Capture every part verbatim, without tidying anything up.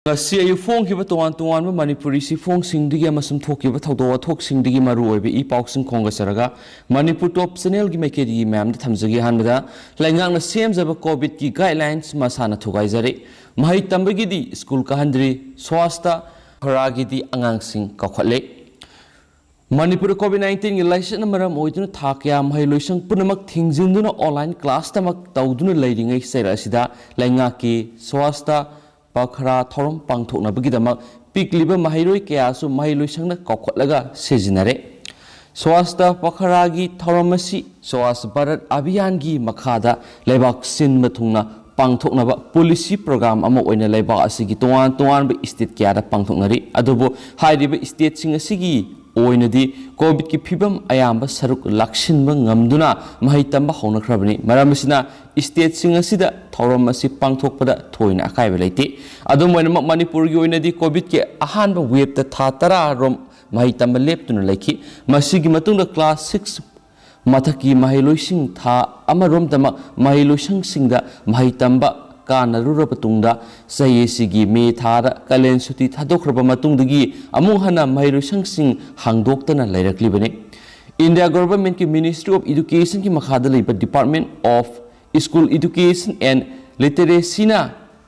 ꯉꯁꯤ ꯑꯌꯨꯛ ꯐꯣꯡꯈꯤꯕ ꯇꯣꯉꯥꯟ ꯇꯣꯉꯥꯟꯕ ꯃꯅꯤꯄꯨꯔꯤ ꯆꯦꯐꯣꯡꯁꯤꯡꯗꯒꯤ ꯑꯃꯁꯨꯡ ꯊꯣꯛꯈꯤꯕ ꯊꯧꯗꯣꯛ ꯋꯥꯊꯣꯛꯁꯤꯡꯗꯒꯤ ꯃꯔꯨ ꯑꯣꯏꯕ ꯏ ꯄꯥꯎꯁꯤꯡ ꯈꯣꯝꯒꯠꯆꯔꯒ ꯃꯅꯤꯄꯨꯔ ꯇꯣꯞ ꯆꯦꯅꯦꯜꯒꯤ ꯃꯥꯏꯀꯩꯗꯒꯤ ꯃꯌꯥꯝꯗ ꯊꯝꯖꯒꯦ꯫ ꯑꯍꯥꯟꯕꯗ, ꯂꯩꯉꯥꯛꯅ ꯁꯦꯝꯖꯕ ꯀꯣꯚꯤꯗꯀꯤ ꯒꯥꯏꯗꯂꯥꯏꯟꯁ ꯃꯁꯥꯅ ꯊꯨꯒꯥꯏꯖꯔꯦ꯫ ꯃꯍꯩ ꯇꯝꯕꯒꯤꯗꯤ ꯁ꯭ꯀꯨꯜ ꯀꯥꯍꯟꯗ꯭ꯔꯤ꯫ ꯁ꯭ꯋꯥꯁꯇ ꯈꯔꯥꯒꯤꯗꯤ ꯑꯉꯥꯡꯁꯤꯡ ꯀꯧꯈꯠꯂꯦ꯫ ꯃꯅꯤꯄꯨꯔꯗ ꯀꯣꯚꯤꯗ ꯅꯥꯏꯟꯇꯤꯟꯒꯤ ꯂꯥꯏꯆꯠꯅ ꯃꯔꯝ ꯑꯣꯏꯗꯨꯅ ꯊꯥ ꯀꯌꯥ ꯃꯍꯩ ꯂꯣꯏꯁꯪ ꯄꯨꯝꯅꯃꯛ ꯊꯤꯡꯖꯤꯟꯗꯨꯅ ꯑꯣꯟꯂꯥꯏꯟ ꯀ꯭ꯂꯥꯁꯇꯃꯛ ꯇꯧꯗꯨꯅ ꯂꯩꯔꯤꯉꯩ ꯆꯩꯔꯛ ꯑꯁꯤꯗ ꯂꯩꯉꯥꯛꯀꯤ ꯁ꯭ꯋꯥꯁꯇ ꯄꯈꯔꯥ ꯊꯧꯔꯝ ꯄꯥꯡꯊꯣꯛꯅꯕꯒꯤꯗꯃꯛ ꯄꯤꯛꯂꯤꯕ ꯃꯍꯩꯔꯣꯏ ꯀꯌꯥꯁꯨ ꯃꯍꯩ ꯂꯣꯏꯁꯪꯅ ꯀꯧꯈꯠꯂꯒ ꯁꯤꯖꯤꯟꯅꯔꯦ꯫ ꯁ꯭ꯋꯥꯁꯇ ꯄꯈꯔꯥꯒꯤ ꯊꯧꯔꯝ ꯑꯁꯤ ꯁ꯭ꯋꯥꯁ ꯚꯥꯔꯠ ꯑꯚꯤꯌꯥꯟꯒꯤ ꯃꯈꯥꯗ ꯂꯩꯕꯥꯛ ꯁꯤꯟꯕ ꯊꯨꯡꯅ ꯄꯥꯡꯊꯣꯛꯅꯕ ꯄꯣꯂꯤꯁꯤ ꯄ꯭ꯔꯣꯒ꯭ꯔꯥꯝ ꯑꯃ ꯑꯣꯏꯅ ꯂꯩꯕꯥꯛ ꯑꯁꯤꯒꯤ ꯇꯣꯉꯥꯟ ꯇꯣꯉꯥꯟꯕ ꯁ꯭ꯇꯦꯠ ꯀꯌꯥꯗ ꯄꯥꯡꯊꯣꯛꯅꯔꯤ꯫ ꯑꯗꯨꯕꯨ ꯍꯥꯏꯔꯤꯕ ꯁ꯭ꯇꯦꯠꯁꯤꯡ ꯑꯁꯤꯒꯤ ꯑꯣꯏꯅꯗꯤ ꯀꯣꯚꯤꯗꯀꯤ ꯐꯤꯕꯝ ꯑꯌꯥꯝꯕ ꯁꯔꯨꯛ ꯂꯥꯛꯁꯤꯟꯕ ꯉꯝꯗꯨꯅ ꯃꯍꯩ ꯇꯝꯕ ꯍꯧꯅꯈ꯭ꯔꯕꯅꯤ꯫ ꯃꯔꯝ ꯑꯁꯤꯅ, ꯁ꯭ꯇꯦꯠꯁꯤꯡ ꯑꯁꯤꯗ ꯊꯧꯔꯝ ꯑꯁꯤ ꯄꯥꯡꯊꯣꯛꯄꯗ ꯊꯣꯏꯅ ꯑꯀꯥꯏꯕ ꯂꯩꯇꯦ꯫ ꯑꯗꯨꯝ ꯑꯣꯏꯅꯃꯛ, ꯃꯅꯤꯄꯨꯔꯒꯤ ꯑꯣꯏꯅꯗꯤ ꯀꯣꯚꯤꯗꯀꯤ ꯑꯍꯥꯟꯕ ꯋꯦꯕꯇ ꯊꯥ ꯇꯔꯥ ꯔꯣꯝ ꯃꯍꯩ ꯇꯝꯕ ꯂꯦꯞꯇꯨꯅ ꯂꯩꯈꯤ꯫ ꯃꯁꯤꯒꯤ ꯃꯇꯨꯡꯗ ꯀ꯭ꯂꯥꯁ ꯁꯤꯛꯁ ꯃꯊꯛꯀꯤ ꯃꯍꯩꯂꯣꯏꯁꯤꯡ ꯊꯥ ꯑꯃꯔꯣꯝꯗꯃꯛ ꯃꯍꯩꯂꯣꯏꯁꯪꯁꯤꯡꯗ ꯃꯍꯩ ꯇꯝꯕ ꯀꯥꯟꯅꯔꯨꯔꯕ ꯇꯨꯡꯗ, ꯆꯍꯤ ꯑꯁꯤꯒꯤ ꯃꯦ ꯊꯥꯗ ꯀꯥꯂꯦꯟ ꯁꯨꯇꯤ ꯊꯥꯗꯣꯛꯈ꯭ꯔꯕ ꯃꯇꯨꯡꯗꯒꯤ ꯑꯃꯨꯛ ꯍꯟꯅ ꯃꯍꯩꯂꯣꯏꯁꯪꯁꯤꯡ ꯍꯥꯡꯗꯣꯛꯇꯅ ꯂꯩꯔꯛꯂꯤꯕꯅꯤ꯫ ꯏꯟꯗꯤꯌꯥ ꯒꯣꯚꯔꯟꯃꯦꯟꯠꯀꯤ Ministry of Educationꯒꯤ ꯃꯈꯥꯗ ꯂꯩꯕ Department of School Education and Literacyꯅ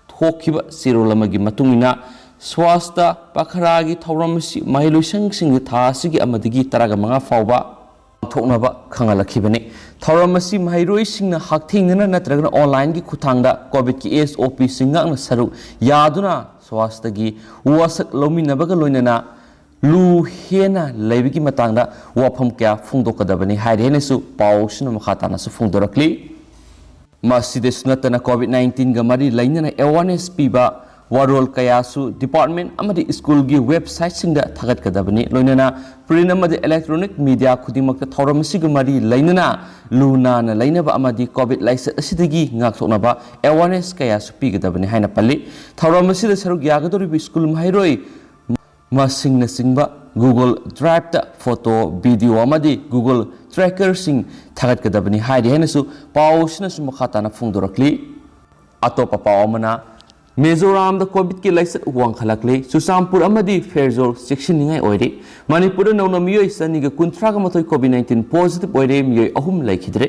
ꯊꯣꯛꯈꯤꯕ ꯆꯦꯔꯣꯜ ꯑꯃꯒꯤ ꯃꯇꯨꯡ ꯏꯟꯅ, ꯁ꯭ꯋꯥꯁꯇ ꯄꯈꯔꯥꯒꯤ ꯊꯧꯔꯝ ꯑꯁꯤ ꯃꯍꯩꯂꯣꯏꯁꯪꯁꯤꯡꯗ ꯊꯥ ꯑꯁꯤꯒꯤ ꯑꯃꯗꯒꯤ ꯇꯔꯥꯒ ꯃꯉꯥ ꯐꯥꯎꯕ ꯄꯥꯡꯊꯣꯛꯅꯕ ꯈꯪꯍꯜꯂꯛꯈꯤꯕꯅꯤ꯫ ꯊꯧꯔꯝ ꯑꯁꯤ ꯃꯍꯩꯔꯣꯏꯁꯤꯡꯅ ꯍꯛꯊꯦꯡꯅꯅ ꯅꯠꯇ꯭ꯔꯒꯅ ꯑꯣꯟꯂꯥꯏꯟꯒꯤ ꯈꯨꯠꯊꯥꯡꯗ ꯀꯣꯚꯤꯗꯀꯤ SOPꯁꯤꯡ ꯉꯥꯛꯅ ꯁꯔꯨꯛ ꯌꯥꯗꯨꯅ ꯁ꯭ꯋꯥꯁꯇꯒꯤ ꯋꯥꯁꯛ ꯂꯧꯃꯤꯟꯅꯕꯒ ꯂꯣꯏꯅꯅ ꯂꯨ ꯍꯦꯟꯅ ꯂꯩꯕꯒꯤ ꯃꯇꯥꯡꯗ ꯋꯥꯐꯝ ꯀꯌꯥ ꯐꯣꯡꯗꯣꯛꯀꯗꯕꯅꯤ ꯍꯥꯏꯔꯤ ꯍꯥꯏꯅꯁꯨ ꯄꯥꯎꯁꯤꯅ ꯃꯈꯥ ꯇꯥꯅꯁꯨ ꯐꯣꯡꯗꯣꯔꯛꯂꯤ꯫ ꯃꯁꯤꯗꯁꯨ ꯅꯠꯇꯅ, ꯀꯣꯚꯤꯗ ꯅꯥꯏꯟꯇꯤꯟꯒ ꯃꯔꯤ ꯂꯩꯅꯅ ꯑꯦꯋꯥꯔꯅꯦꯁ ꯄꯤꯕ ꯋꯥꯔꯣꯜ ꯀꯌꯥꯁꯨ ꯗꯤꯄꯥꯔꯠꯃꯦꯟꯠ ꯑꯃꯗꯤ ꯁ꯭ꯀꯨꯜꯒꯤ ꯋꯦꯕꯁꯥꯏꯠꯁꯤꯡꯗ ꯊꯥꯒꯠꯀꯗꯕꯅꯤ꯫ ꯂꯣꯏꯅꯅ ꯄ꯭ꯔꯤꯟꯠ ꯑꯃꯗꯤ ꯏꯂꯦꯛꯇ꯭ꯔꯣꯅꯤꯛ ꯃꯤꯗꯤꯌꯥ ꯈꯨꯗꯤꯡꯃꯛꯇ ꯊꯧꯔꯝ ꯑꯁꯤꯒ ꯃꯔꯤ ꯂꯩꯅꯅ ꯂꯨ ꯅꯥꯟꯅ ꯂꯩꯅꯕ ꯑꯃꯗꯤ ꯀꯣꯚꯤꯗ ꯂꯥꯏꯆꯠ ꯑꯁꯤꯗꯒꯤ ꯉꯥꯛꯊꯣꯛꯅꯕ ꯑꯦꯋꯥꯔꯅꯦꯁ ꯀꯌꯥꯁꯨ ꯄꯤꯒꯗꯕꯅꯤ ꯍꯥꯏꯅ ꯄꯜꯂꯤ꯫ ꯊꯧꯔꯝ ꯑꯁꯤꯗ ꯁꯔꯨꯛ ꯌꯥꯒꯗꯧꯔꯤꯕ ꯁ꯭ꯀꯨꯜ ꯃꯍꯩꯔꯣꯏ ꯃꯁꯤꯡꯅꯆꯤꯡꯕ Google Driveꯇ ꯐꯣꯇꯣ, ꯚꯤꯗꯤꯑꯣ ꯑꯃꯗꯤ Google Trackerꯁꯤꯡ ꯊꯥꯒꯠꯀꯗꯕꯅꯤ ꯍꯥꯏꯔꯤ ꯍꯥꯏꯅꯁꯨ ꯄꯥꯎ ꯑꯁꯤꯅꯁꯨ ꯃꯈꯥ ꯇꯥꯅ ꯐꯣꯡꯗꯣꯔꯛꯂꯤ꯫ ꯑꯇꯣꯞꯄ ꯄꯥꯎ ꯑꯃꯅ, ꯃꯤꯖꯣꯔꯥꯝꯗ ꯀꯣꯚꯤꯗꯀꯤ ꯂꯥꯏꯆꯠ ꯋꯥꯡꯈꯠꯂꯛꯂꯦ꯫ ꯆꯨꯔꯆꯥꯟꯄꯨꯔ ꯑꯃꯗꯤ ꯐꯦꯔꯖꯣꯜ ꯆꯦꯛꯁꯤꯟꯅꯤꯡꯉꯥꯏ ꯑꯣꯏꯔꯦ꯫ ꯃꯅꯤꯄꯨꯔꯗ ꯅꯧꯅ ꯃꯤꯑꯣꯏ ꯆꯅꯤꯒ ꯀꯨꯟꯊ꯭ꯔꯥꯒ ꯃꯥꯊꯣꯏ ꯀꯣꯚꯤꯗ ꯅꯥꯏꯟꯇꯤꯟ ꯄꯣꯖꯤꯇꯤꯚ ꯑꯣꯏꯔꯦ, ꯃꯤꯑꯣꯏ ꯑꯍꯨꯝ ꯂꯩꯈꯤꯗ꯭ꯔꯦ꯫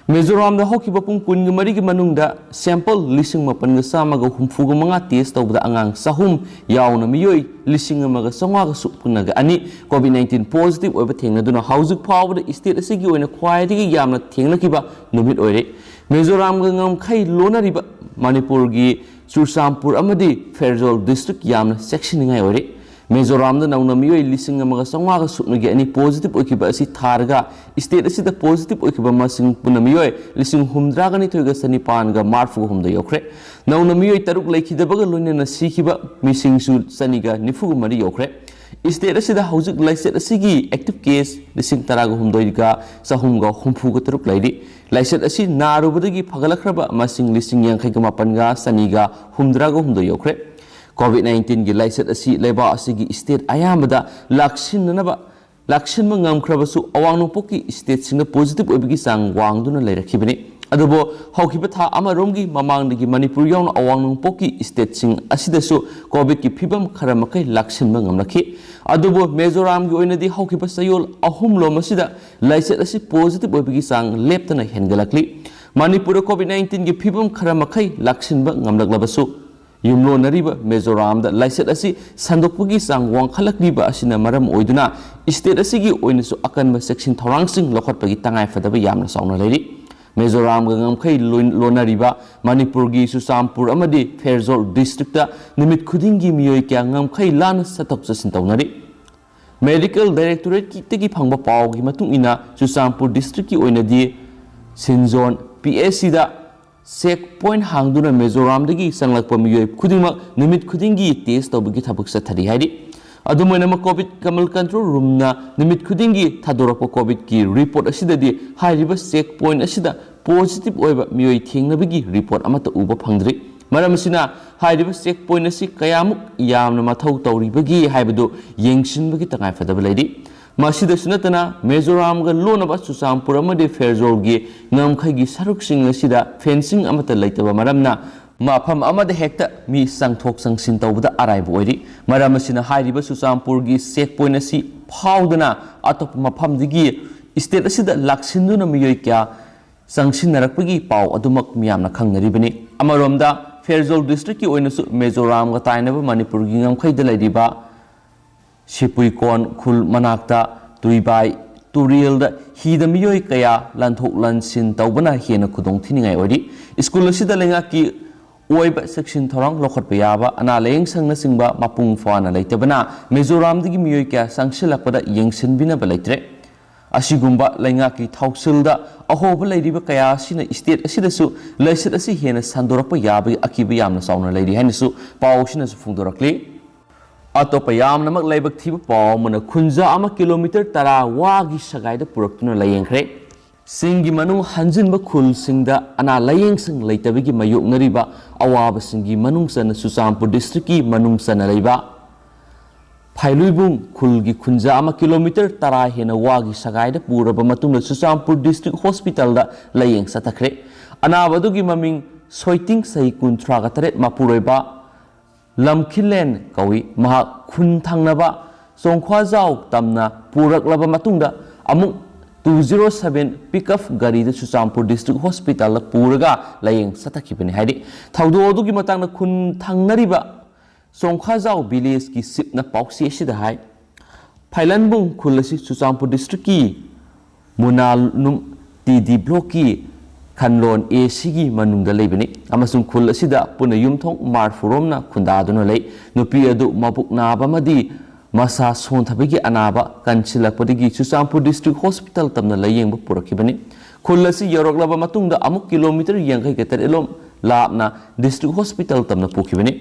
ꯃꯤꯖꯣꯔꯥꯝꯗ ꯍꯧꯈꯤꯕ ꯄꯨꯡ ꯀꯨꯟꯒ ꯃꯔꯤꯒꯤ ꯃꯅꯨꯡꯗ ꯁꯦꯝꯄꯜ ꯂꯤꯁꯤꯡ ꯃꯥꯄꯟꯒ ꯆꯥꯝꯃꯒ ꯍꯨꯝꯐꯨꯒ ꯃꯉꯥ ꯇꯦꯁ ꯇꯧꯕꯗ ꯑꯉꯥꯡ ꯆꯍꯨꯝ ꯌꯥꯎꯅ ꯃꯤꯑꯣꯏ ꯂꯤꯁꯤꯡ ꯑꯃꯒ ꯆꯥꯝꯃꯉꯥꯒ ꯁꯨꯞꯅꯒ ꯑꯅꯤ ꯀꯣꯚꯤꯗ ꯅꯥꯏꯟꯇꯤꯟ ꯄꯣꯖꯤꯇꯤꯚ ꯑꯣꯏꯕ ꯊꯦꯡꯅꯗꯨꯅ ꯍꯧꯖꯤꯛ ꯐꯥꯎꯕꯗ ꯁ꯭ꯇꯦꯠ ꯑꯁꯤꯒꯤ ꯑꯣꯏꯅ ꯈ꯭ꯋꯥꯏꯗꯒꯤ ꯌꯥꯝꯅ ꯊꯦꯡꯅꯈꯤꯕ ꯅꯨꯃꯤꯠ ꯑꯣꯏꯔꯦ꯫ ꯃꯤꯖꯣꯔꯥꯝꯒ ꯉꯝꯈꯩ ꯂꯣꯟꯅꯔꯤꯕ ꯃꯅꯤꯄꯨꯔꯒꯤ ꯆꯨꯔꯆꯥꯟꯄꯨꯔ ꯑꯃꯗꯤ ꯐꯦꯔꯖꯣꯜ ꯗꯤꯁꯇ꯭ꯔꯤꯛ ꯌꯥꯝꯅ ꯆꯦꯛꯁꯤꯟꯅꯤꯡꯉꯥꯏ ꯑꯣꯏꯔꯦ꯫ ꯃꯤꯖꯣꯔꯥꯝꯗ ꯅꯧꯅ ꯃꯤꯑꯣꯏ ꯂꯤꯁꯤꯡ ꯑꯃꯒ ꯆꯥꯝꯃꯉꯥꯒ ꯁꯨꯞꯅꯒꯤ ꯑꯅꯤ ꯄꯣꯖꯤꯇꯤꯚ ꯑꯣꯏꯈꯤꯕ ꯑꯁꯤ ꯊꯥꯔꯒ ꯁ꯭ꯇꯦꯠ ꯑꯁꯤꯗ ꯄꯣꯖꯤꯇꯤꯚ ꯑꯣꯏꯈꯤꯕ ꯃꯁꯤꯡ ꯄꯨꯟꯅ ꯃꯤꯑꯣꯏ ꯂꯤꯁꯤꯡ ꯍꯨꯝꯗ꯭ꯔꯥꯒ ꯅꯤꯊꯣꯏꯒ ꯆꯅꯤꯄꯥꯟꯒ ꯃꯔꯤꯐꯨꯒ ꯍꯨꯝꯗꯣꯏ ꯌꯧꯈ꯭ꯔꯦ꯫ ꯅꯧꯅ ꯃꯤꯑꯣꯏ ꯇꯔꯨꯛ ꯂꯩꯈꯤꯗꯕꯒ ꯂꯣꯏꯅꯅ ꯁꯤꯈꯤꯕ ꯃꯤꯁꯤꯡꯁꯨ ꯆꯅꯤꯒ ꯅꯤꯐꯨꯒ ꯃꯔꯤ ꯌꯧꯈ꯭ꯔꯦ꯫ ꯁ꯭ꯇꯦꯠ ꯑꯁꯤꯗ ꯍꯧꯖꯤꯛ ꯂꯥꯏꯆꯠ ꯑꯁꯤꯒꯤ ꯑꯦꯛꯇꯤꯚ ꯀꯦꯁ ꯂꯤꯁꯤꯡ ꯇꯔꯥꯒ ꯍꯨꯝꯗꯣꯏꯒ ꯆꯍꯨꯝꯒ ꯍꯨꯝꯐꯨꯒ ꯇꯔꯨꯛ ꯂꯩꯔꯤ꯫ ꯂꯥꯏꯆꯠ ꯑꯁꯤ ꯅꯥꯔꯨꯕꯗꯒꯤ ꯐꯒꯠꯂꯛꯈ꯭ꯔꯕ ꯃꯁꯤꯡ ꯂꯤꯁꯤꯡ ꯌꯥꯡꯈꯩꯒ ꯃꯥꯄꯟꯒ ꯆꯅꯤꯒ ꯍꯨꯝꯗ꯭ꯔꯥꯒ ꯍꯨꯝꯗꯣꯏ ꯌꯧꯈ꯭ꯔꯦ꯫ ꯀꯣꯚꯤꯗ ꯅꯥꯏꯟꯇꯤꯟꯒꯤ ꯂꯥꯏꯆꯠ ꯑꯁꯤ ꯂꯩꯕꯥꯛ ꯑꯁꯤꯒꯤ ꯁ꯭ꯇꯦꯠ ꯑꯌꯥꯝꯕꯗ ꯂꯥꯛꯁꯤꯟꯅꯅꯕ, ꯂꯥꯛꯁꯤꯟꯕ ꯉꯝꯈ꯭ꯔꯕꯁꯨ, ꯑꯋꯥꯡ ꯅꯣꯡꯄꯣꯛꯀꯤ ꯁ꯭ꯇꯦꯠꯁꯤꯡꯗ ꯄꯣꯖꯤꯇꯤꯚ ꯑꯣꯏꯕꯒꯤ ꯆꯥꯡ ꯋꯥꯡꯗꯨꯅ ꯂꯩꯔꯛꯈꯤꯕꯅꯤ꯫ ꯑꯗꯨꯕꯨ ꯍꯧꯈꯤꯕ ꯊꯥ ꯑꯃꯔꯣꯝꯒꯤ ꯃꯃꯥꯡꯗꯒꯤ ꯃꯅꯤꯄꯨꯔ ꯌꯥꯎꯅ ꯑꯋꯥꯡ ꯅꯣꯡꯄꯣꯛꯀꯤ ꯁ꯭ꯇꯦꯠꯁꯤꯡ ꯑꯁꯤꯗꯁꯨ ꯀꯣꯚꯤꯗꯀꯤ ꯐꯤꯕꯝ ꯈꯔ ꯃꯈꯩ ꯂꯥꯛꯁꯤꯟꯕ ꯉꯝꯂꯛꯈꯤ꯫ ꯑꯗꯨꯕꯨ ꯃꯤꯖꯣꯔꯥꯝꯒꯤ ꯑꯣꯏꯅꯗꯤ ꯍꯧꯈꯤꯕ ꯆꯌꯣꯜ ꯑꯍꯨꯝꯂꯣꯝ ꯑꯁꯤꯗ ꯂꯥꯏꯆꯠ ꯑꯁꯤ ꯄꯣꯖꯤꯇꯤꯚ ꯑꯣꯏꯕꯒꯤ ꯆꯥꯡ ꯂꯦꯞꯇꯅ ꯍꯦꯟꯒꯠꯂꯛꯂꯤ꯫ ꯃꯅꯤꯄꯨꯔꯗ ꯀꯣꯚꯤꯗ ꯅꯥꯏꯟꯇꯤꯟꯒꯤ ꯐꯤꯕꯝ ꯈꯔ ꯃꯈꯩ ꯂꯥꯛꯁꯤꯟꯕ ꯉꯝꯂꯛꯂꯕꯁꯨ, ꯌꯨꯝꯂꯣꯟꯅꯔꯤꯕ ꯃꯤꯖꯣꯔꯥꯝꯗ ꯂꯥꯏꯆꯠ ꯑꯁꯤ ꯁꯟꯗꯣꯛꯄꯒꯤ ꯆꯥꯡ ꯋꯥꯡꯈꯠꯂꯛꯂꯤꯕ ꯑꯁꯤꯅ ꯃꯔꯝ ꯑꯣꯏꯗꯨꯅ ꯁ꯭ꯇꯦꯠ ꯑꯁꯤꯒꯤ ꯑꯣꯏꯅꯁꯨ ꯑꯀꯟꯕ ꯆꯦꯛꯁꯤꯟ ꯊꯧꯔꯥꯡꯁꯤꯡ ꯂꯧꯈꯠꯄꯒꯤ ꯇꯉꯥꯏꯐꯗꯕ ꯌꯥꯝꯅ ꯆꯥꯎꯅ ꯂꯩꯔꯤ꯫ ꯃꯤꯖꯣꯔꯥꯝꯒ ꯉꯝꯈꯩ ꯂꯣꯏ-, ꯂꯣꯟꯅꯔꯤꯕ ꯃꯅꯤꯄꯨꯔꯒꯤ ꯆꯨꯔꯆꯥꯟꯄꯨꯔ ꯑꯃꯗꯤ ꯐꯦꯔꯖꯣꯜ ꯗꯤꯁꯇ꯭ꯔꯤꯛꯇ ꯅꯨꯃꯤꯠ ꯈꯨꯗꯤꯡꯒꯤ ꯃꯤꯑꯣꯏ ꯀꯌꯥ ꯉꯝꯈꯩ ꯂꯥꯟꯅ ꯆꯠꯊꯣꯛ ꯆꯠꯁꯤꯟ ꯇꯧꯅꯔꯤ꯫ ꯃꯦꯗꯤꯀꯦꯜ ꯗꯥꯏꯔꯦꯛꯇꯣꯔꯦꯠꯇꯒꯤ ꯐꯪꯕ ꯄꯥꯎꯒꯤ ꯃꯇꯨꯡ ꯏꯟꯅ, ꯆꯨꯔꯆꯥꯟꯄꯨꯔ ꯗꯤꯁꯇ꯭ꯔꯤꯛꯀꯤ ꯑꯣꯏꯅꯗꯤ ꯁꯤꯟꯖꯣꯟ ꯄꯤ ꯑꯩꯆ ꯁꯤꯗ ꯆꯦꯛ ꯄꯣꯏꯟꯠ ꯍꯥꯡꯗꯨꯅ ꯃꯤꯖꯣꯔꯥꯝꯗꯒꯤ ꯆꯪꯂꯛꯄ ꯃꯤꯑꯣꯏ ꯈꯨꯗꯤꯡꯃꯛ ꯅꯨꯃꯤꯠ ꯈꯨꯗꯤꯡꯒꯤ ꯇꯦꯁ ꯇꯧꯕꯒꯤ ꯊꯕꯛ ꯆꯠꯊꯔꯤ ꯍꯥꯏꯔꯤ꯫ ꯑꯗꯨꯝ ꯑꯣꯏꯅꯃꯛ, ꯀꯣꯚꯤꯗ ꯀꯃꯜ ꯀꯟꯇ꯭ꯔꯣꯜ ꯔꯨꯝꯅ ꯅꯨꯃꯤꯠ ꯈꯨꯗꯤꯡꯒꯤ ꯊꯥꯗꯣꯔꯛꯄ ꯀꯣꯚꯤꯗꯀꯤ ꯔꯤꯄꯣꯔꯠ ꯑꯁꯤꯗꯗꯤ ꯍꯥꯏꯔꯤꯕ ꯆꯦꯛ ꯄꯣꯏꯟꯠ ꯑꯁꯤꯗ ꯄꯣꯖꯤꯇꯤꯚ ꯑꯣꯏꯕ ꯃꯤꯑꯣꯏ ꯊꯦꯡꯅꯕꯒꯤ ꯔꯤꯄꯣꯔꯠ ꯑꯃꯠꯇ ꯎꯕ ꯐꯪꯗ꯭ꯔꯤ꯫ ꯃꯔꯝ ꯑꯁꯤꯅ, ꯍꯥꯏꯔꯤꯕ ꯆꯦꯛ ꯄꯣꯏꯟꯠ ꯑꯁꯤ ꯀꯌꯥꯃꯨꯛ ꯌꯥꯝꯅ ꯃꯊꯧ ꯇꯧꯔꯤꯕꯒꯦ ꯍꯥꯏꯕꯗꯨ ꯌꯦꯡꯁꯤꯟꯕꯒꯤ ꯇꯉꯥꯏꯐꯗꯕ ꯂꯩꯔꯤ꯫ ꯃꯁꯤꯗꯁꯨ ꯅꯠꯇꯅ, ꯃꯤꯖꯣꯔꯥꯝꯒ ꯂꯣꯟꯅꯕ ꯆꯨꯔꯆꯥꯟꯄꯨꯔ ꯑꯃꯗꯤ ꯐꯦꯔꯖꯣꯜꯒꯤ ꯉꯝꯈꯩꯒꯤ ꯁꯔꯨꯛꯁꯤꯡ ꯑꯁꯤꯗ ꯐꯦꯟꯁꯤꯡ ꯑꯃꯠꯇ ꯂꯩꯇꯕ ꯃꯔꯝꯅ, ꯃꯐꯝ ꯑꯃꯗ ꯍꯦꯛꯇ ꯃꯤ ꯆꯪꯊꯣꯛ ꯆꯪꯁꯤꯟ ꯇꯧꯕꯗ ꯑꯔꯥꯏꯕ ꯑꯣꯏꯔꯤ꯫ ꯃꯔꯝ ꯑꯁꯤꯅ ꯍꯥꯏꯔꯤꯕ ꯆꯨꯔꯆꯥꯟꯄꯨꯔꯒꯤ ꯆꯦꯛ ꯄꯣꯏꯟ ꯑꯁꯤ ꯐꯥꯎꯗꯅ ꯑꯇꯣꯞꯄ ꯃꯐꯝꯗꯒꯤ ꯁ꯭ꯇꯦꯠ ꯑꯁꯤꯗ ꯂꯥꯛꯁꯤꯟꯗꯨꯅ ꯃꯤꯑꯣꯏ ꯀꯌꯥ ꯆꯪꯁꯤꯟꯅꯔꯛꯄꯒꯤ ꯄꯥꯎ ꯑꯗꯨꯃꯛ ꯃꯤꯌꯥꯝꯅ ꯈꯪꯅꯔꯤꯕꯅꯤ꯫ ꯑꯃꯔꯣꯝꯗ ꯐꯦꯔꯖꯧ ꯗꯤꯁꯇ꯭ꯔꯤꯛꯀꯤ ꯑꯣꯏꯅꯁꯨ ꯃꯤꯖꯣꯔꯥꯝꯒ ꯇꯥꯏꯅꯕ ꯃꯅꯤꯄꯨꯔꯒꯤ ꯉꯝꯈꯩꯗ ꯂꯩꯔꯤꯕ ꯁꯤꯄꯨꯏꯀꯣꯟ ꯈꯨꯜ ꯃꯅꯥꯛꯇ ꯇꯨꯏꯕꯥꯏ ꯇꯨꯔꯦꯜꯗ ꯍꯤꯗ ꯃꯤꯑꯣꯏ ꯀꯌꯥ ꯂꯥꯟꯊꯣꯛ ꯂꯥꯟꯁꯤꯟ ꯇꯧꯕꯅ ꯍꯦꯟꯅ ꯈꯨꯗꯣꯡ ꯊꯤꯅꯤꯡꯉꯥꯏ ꯑꯣꯏꯔꯤ꯫ ꯁ꯭ꯀꯨꯜ ꯑꯁꯤꯗ ꯂꯩꯉꯥꯛꯀꯤ ꯑꯣꯏꯕ ꯆꯦꯛꯁꯤꯟ ꯊꯧꯔꯥꯡ ꯂꯧꯈꯠꯄ ꯌꯥꯕ ꯑꯅꯥ ꯂꯥꯌꯦꯡ ꯁꯪꯅꯆꯤꯡꯕ ꯃꯄꯨꯡ ꯐꯥꯅ ꯂꯩꯇꯕꯅ ꯃꯤꯖꯣꯔꯥꯝꯗꯒꯤ ꯃꯤꯑꯣꯏ ꯀꯌꯥ ꯆꯪꯁꯤꯜꯂꯛꯄꯗ ꯌꯦꯡꯁꯤꯟꯕꯤꯅꯕ ꯂꯩꯇ꯭ꯔꯦ꯫ ꯑꯁꯤꯒꯨꯝꯕ ꯂꯩꯉꯥꯛꯀꯤ ꯊꯧꯁꯤꯜꯗ ꯑꯍꯣꯕ ꯂꯩꯔꯤꯕ ꯀꯌꯥ ꯑꯁꯤꯅ ꯁ꯭ꯇꯦꯠ ꯑꯁꯤꯗꯁꯨ ꯂꯥꯏꯆꯠ ꯑꯁꯤ ꯍꯦꯟꯅ ꯁꯟꯗꯣꯔꯛꯄ ꯌꯥꯕꯒꯤ ꯑꯀꯤꯕ ꯌꯥꯝꯅ ꯆꯥꯎꯅ ꯂꯩꯔꯤ ꯍꯥꯏꯅꯁꯨ ꯄꯥꯎ ꯑꯁꯤꯅꯁꯨ ꯐꯣꯡꯗꯣꯔꯛꯂꯤ꯫ ꯑꯇꯣꯞꯄ ꯌꯥꯝꯅꯃꯛ ꯂꯥꯏꯕꯛ ꯊꯤꯕ ꯄꯥꯎ ꯑꯃꯅ ꯈꯨꯟꯖꯥ ꯑꯃ ꯀꯤꯂꯣꯃꯤꯇꯔ ꯇꯔꯥ ꯋꯥꯒꯤ ꯁꯒꯥꯏꯗ ꯄꯨꯔꯛꯇꯨꯅ ꯂꯥꯌꯦꯡꯈ꯭ꯔꯦ꯫ ꯆꯤꯡꯒꯤ ꯃꯅꯨꯡ ꯍꯟꯖꯤꯟꯕ ꯈꯨꯜꯁꯤꯡꯗ ꯑꯅꯥ ꯂꯥꯌꯦꯡꯁꯪ ꯂꯩꯇꯕꯒꯤ ꯃꯥꯌꯣꯛꯅꯔꯤꯕ ꯑꯋꯥꯕꯁꯤꯡꯒꯤ ꯃꯅꯨꯡ ꯆꯟꯅ ꯆꯨꯔꯆꯥꯟꯄꯨꯔ ꯗꯤꯁꯇ꯭ꯔꯤꯛꯀꯤ ꯃꯅꯨꯡ ꯆꯟꯅ ꯂꯩꯕ ꯐꯥꯏꯂꯨꯏꯕꯨꯡ ꯈꯨꯜꯒꯤ ꯈꯨꯟꯖꯥ ꯑꯃ ꯀꯤꯂꯣꯃꯤꯇꯔ ꯇꯔꯥ ꯍꯦꯟꯅ ꯋꯥꯒꯤ ꯁꯒꯥꯏꯗ ꯄꯨꯔꯕ ꯃꯇꯨꯡꯗ ꯆꯨꯔꯆꯥꯟꯄꯨꯔ ꯗꯤꯁꯇ꯭ꯔꯤꯛ ꯍꯣꯁꯄꯤꯇꯥꯜꯗ ꯂꯥꯌꯦꯡ ꯆꯠꯊꯈ꯭ꯔꯦ꯫ ꯑꯅꯥꯕ ꯑꯗꯨꯒꯤ ꯃꯃꯤꯡ ꯁꯣꯏꯇꯤꯡ, ꯆꯍꯤ ꯀꯨꯟꯊ꯭ꯔꯥꯒ ꯇꯔꯦꯠ, ꯃꯄꯨꯔꯣꯏꯕ ꯂꯝꯈꯤꯂꯦꯟ ꯀꯧꯏ꯫ ꯃꯍꯥꯛ ꯈꯨꯟ ꯊꯪꯅꯕ ꯆꯣꯡꯈ꯭ꯋꯥꯖꯥꯎ ꯇꯝꯅ ꯄꯨꯔꯛꯂꯕ ꯃꯇꯨꯡꯗ ꯑꯃꯨꯛ ꯇꯨ ꯖꯤꯔꯣ ꯁꯚꯦꯟ ꯄꯤꯛꯑꯞ ꯒꯥꯔꯤꯗ ꯆꯨꯔꯆꯥꯟꯄꯨꯔ ꯗꯤꯁꯇ꯭ꯔꯤꯛ ꯍꯣꯁꯄꯤꯇꯥꯜꯗ ꯄꯨꯔꯒ ꯂꯥꯌꯦꯡ ꯆꯠꯊꯈꯤꯕꯅꯤ ꯍꯥꯏꯔꯤ꯫ ꯊꯧꯗꯣꯛ ꯑꯗꯨꯒꯤ ꯃꯇꯥꯡꯗ ꯈꯨꯟ ꯊꯪꯅꯔꯤꯕ ꯆꯣꯡꯈ꯭ꯋꯥꯖꯥꯎ ꯚꯤꯂꯦꯖꯀꯤ ꯆꯤꯞꯅ ꯄꯥꯎꯆꯦ ꯑꯁꯤꯗ ꯍꯥꯏ, ꯐꯥꯏꯂꯟꯕꯨꯡ ꯈꯨꯜ ꯑꯁꯤ ꯆꯨꯔꯆꯥꯟꯄꯨꯔ ꯗꯤꯁꯇ꯭ꯔꯤꯛꯀꯤ ꯃꯨꯅꯥꯂꯨꯝ ꯇꯤ ꯗꯤ ꯕ꯭ꯂꯣꯛꯀꯤ ꯈꯟꯂꯣꯟ ꯑꯦ ꯁꯤꯒꯤ ꯃꯅꯨꯡꯗ ꯂꯩꯕꯅꯤ ꯑꯃꯁꯨꯡ ꯈꯨꯜ ꯑꯁꯤꯗ ꯄꯨꯟꯅ ꯌꯨꯝꯊꯣꯡ ꯃꯔꯐꯨꯔꯣꯝꯅ ꯈꯨꯟꯗꯥꯗꯨꯅ ꯂꯩ꯫ ꯅꯨꯄꯤ ꯑꯗꯨ ꯃꯕꯨꯛ ꯅꯥꯕ ꯑꯃꯗꯤ ꯃꯁꯥ ꯁꯣꯟꯊꯕꯒꯤ ꯑꯅꯥꯕ ꯀꯟꯁꯤꯜꯂꯛꯄꯗꯒꯤ ꯆꯨꯔꯆꯥꯟꯄꯨꯔ ꯗꯤꯁꯇ꯭ꯔꯤꯛ ꯍꯣꯁꯄꯤꯇꯥꯜ ꯇꯝꯅ ꯂꯥꯌꯦꯡꯕ ꯄꯨꯔꯛꯈꯤꯕꯅꯤ꯫ ꯈꯨꯜ ꯑꯁꯤ ꯌꯧꯔꯛꯂꯕ ꯃꯇꯨꯡꯗ ꯑꯃꯨꯛ ꯀꯤꯂꯣꯃꯤꯇꯔ ꯌꯥꯡꯈꯩꯒ ꯇꯔꯦꯠꯂꯣꯝ ꯂꯥꯞꯅ ꯗꯤꯁꯇ꯭ꯔꯤꯛ ꯍꯣꯁꯄꯤꯇꯥꯜ ꯇꯝꯅ ꯄꯨꯈꯤꯕꯅꯤ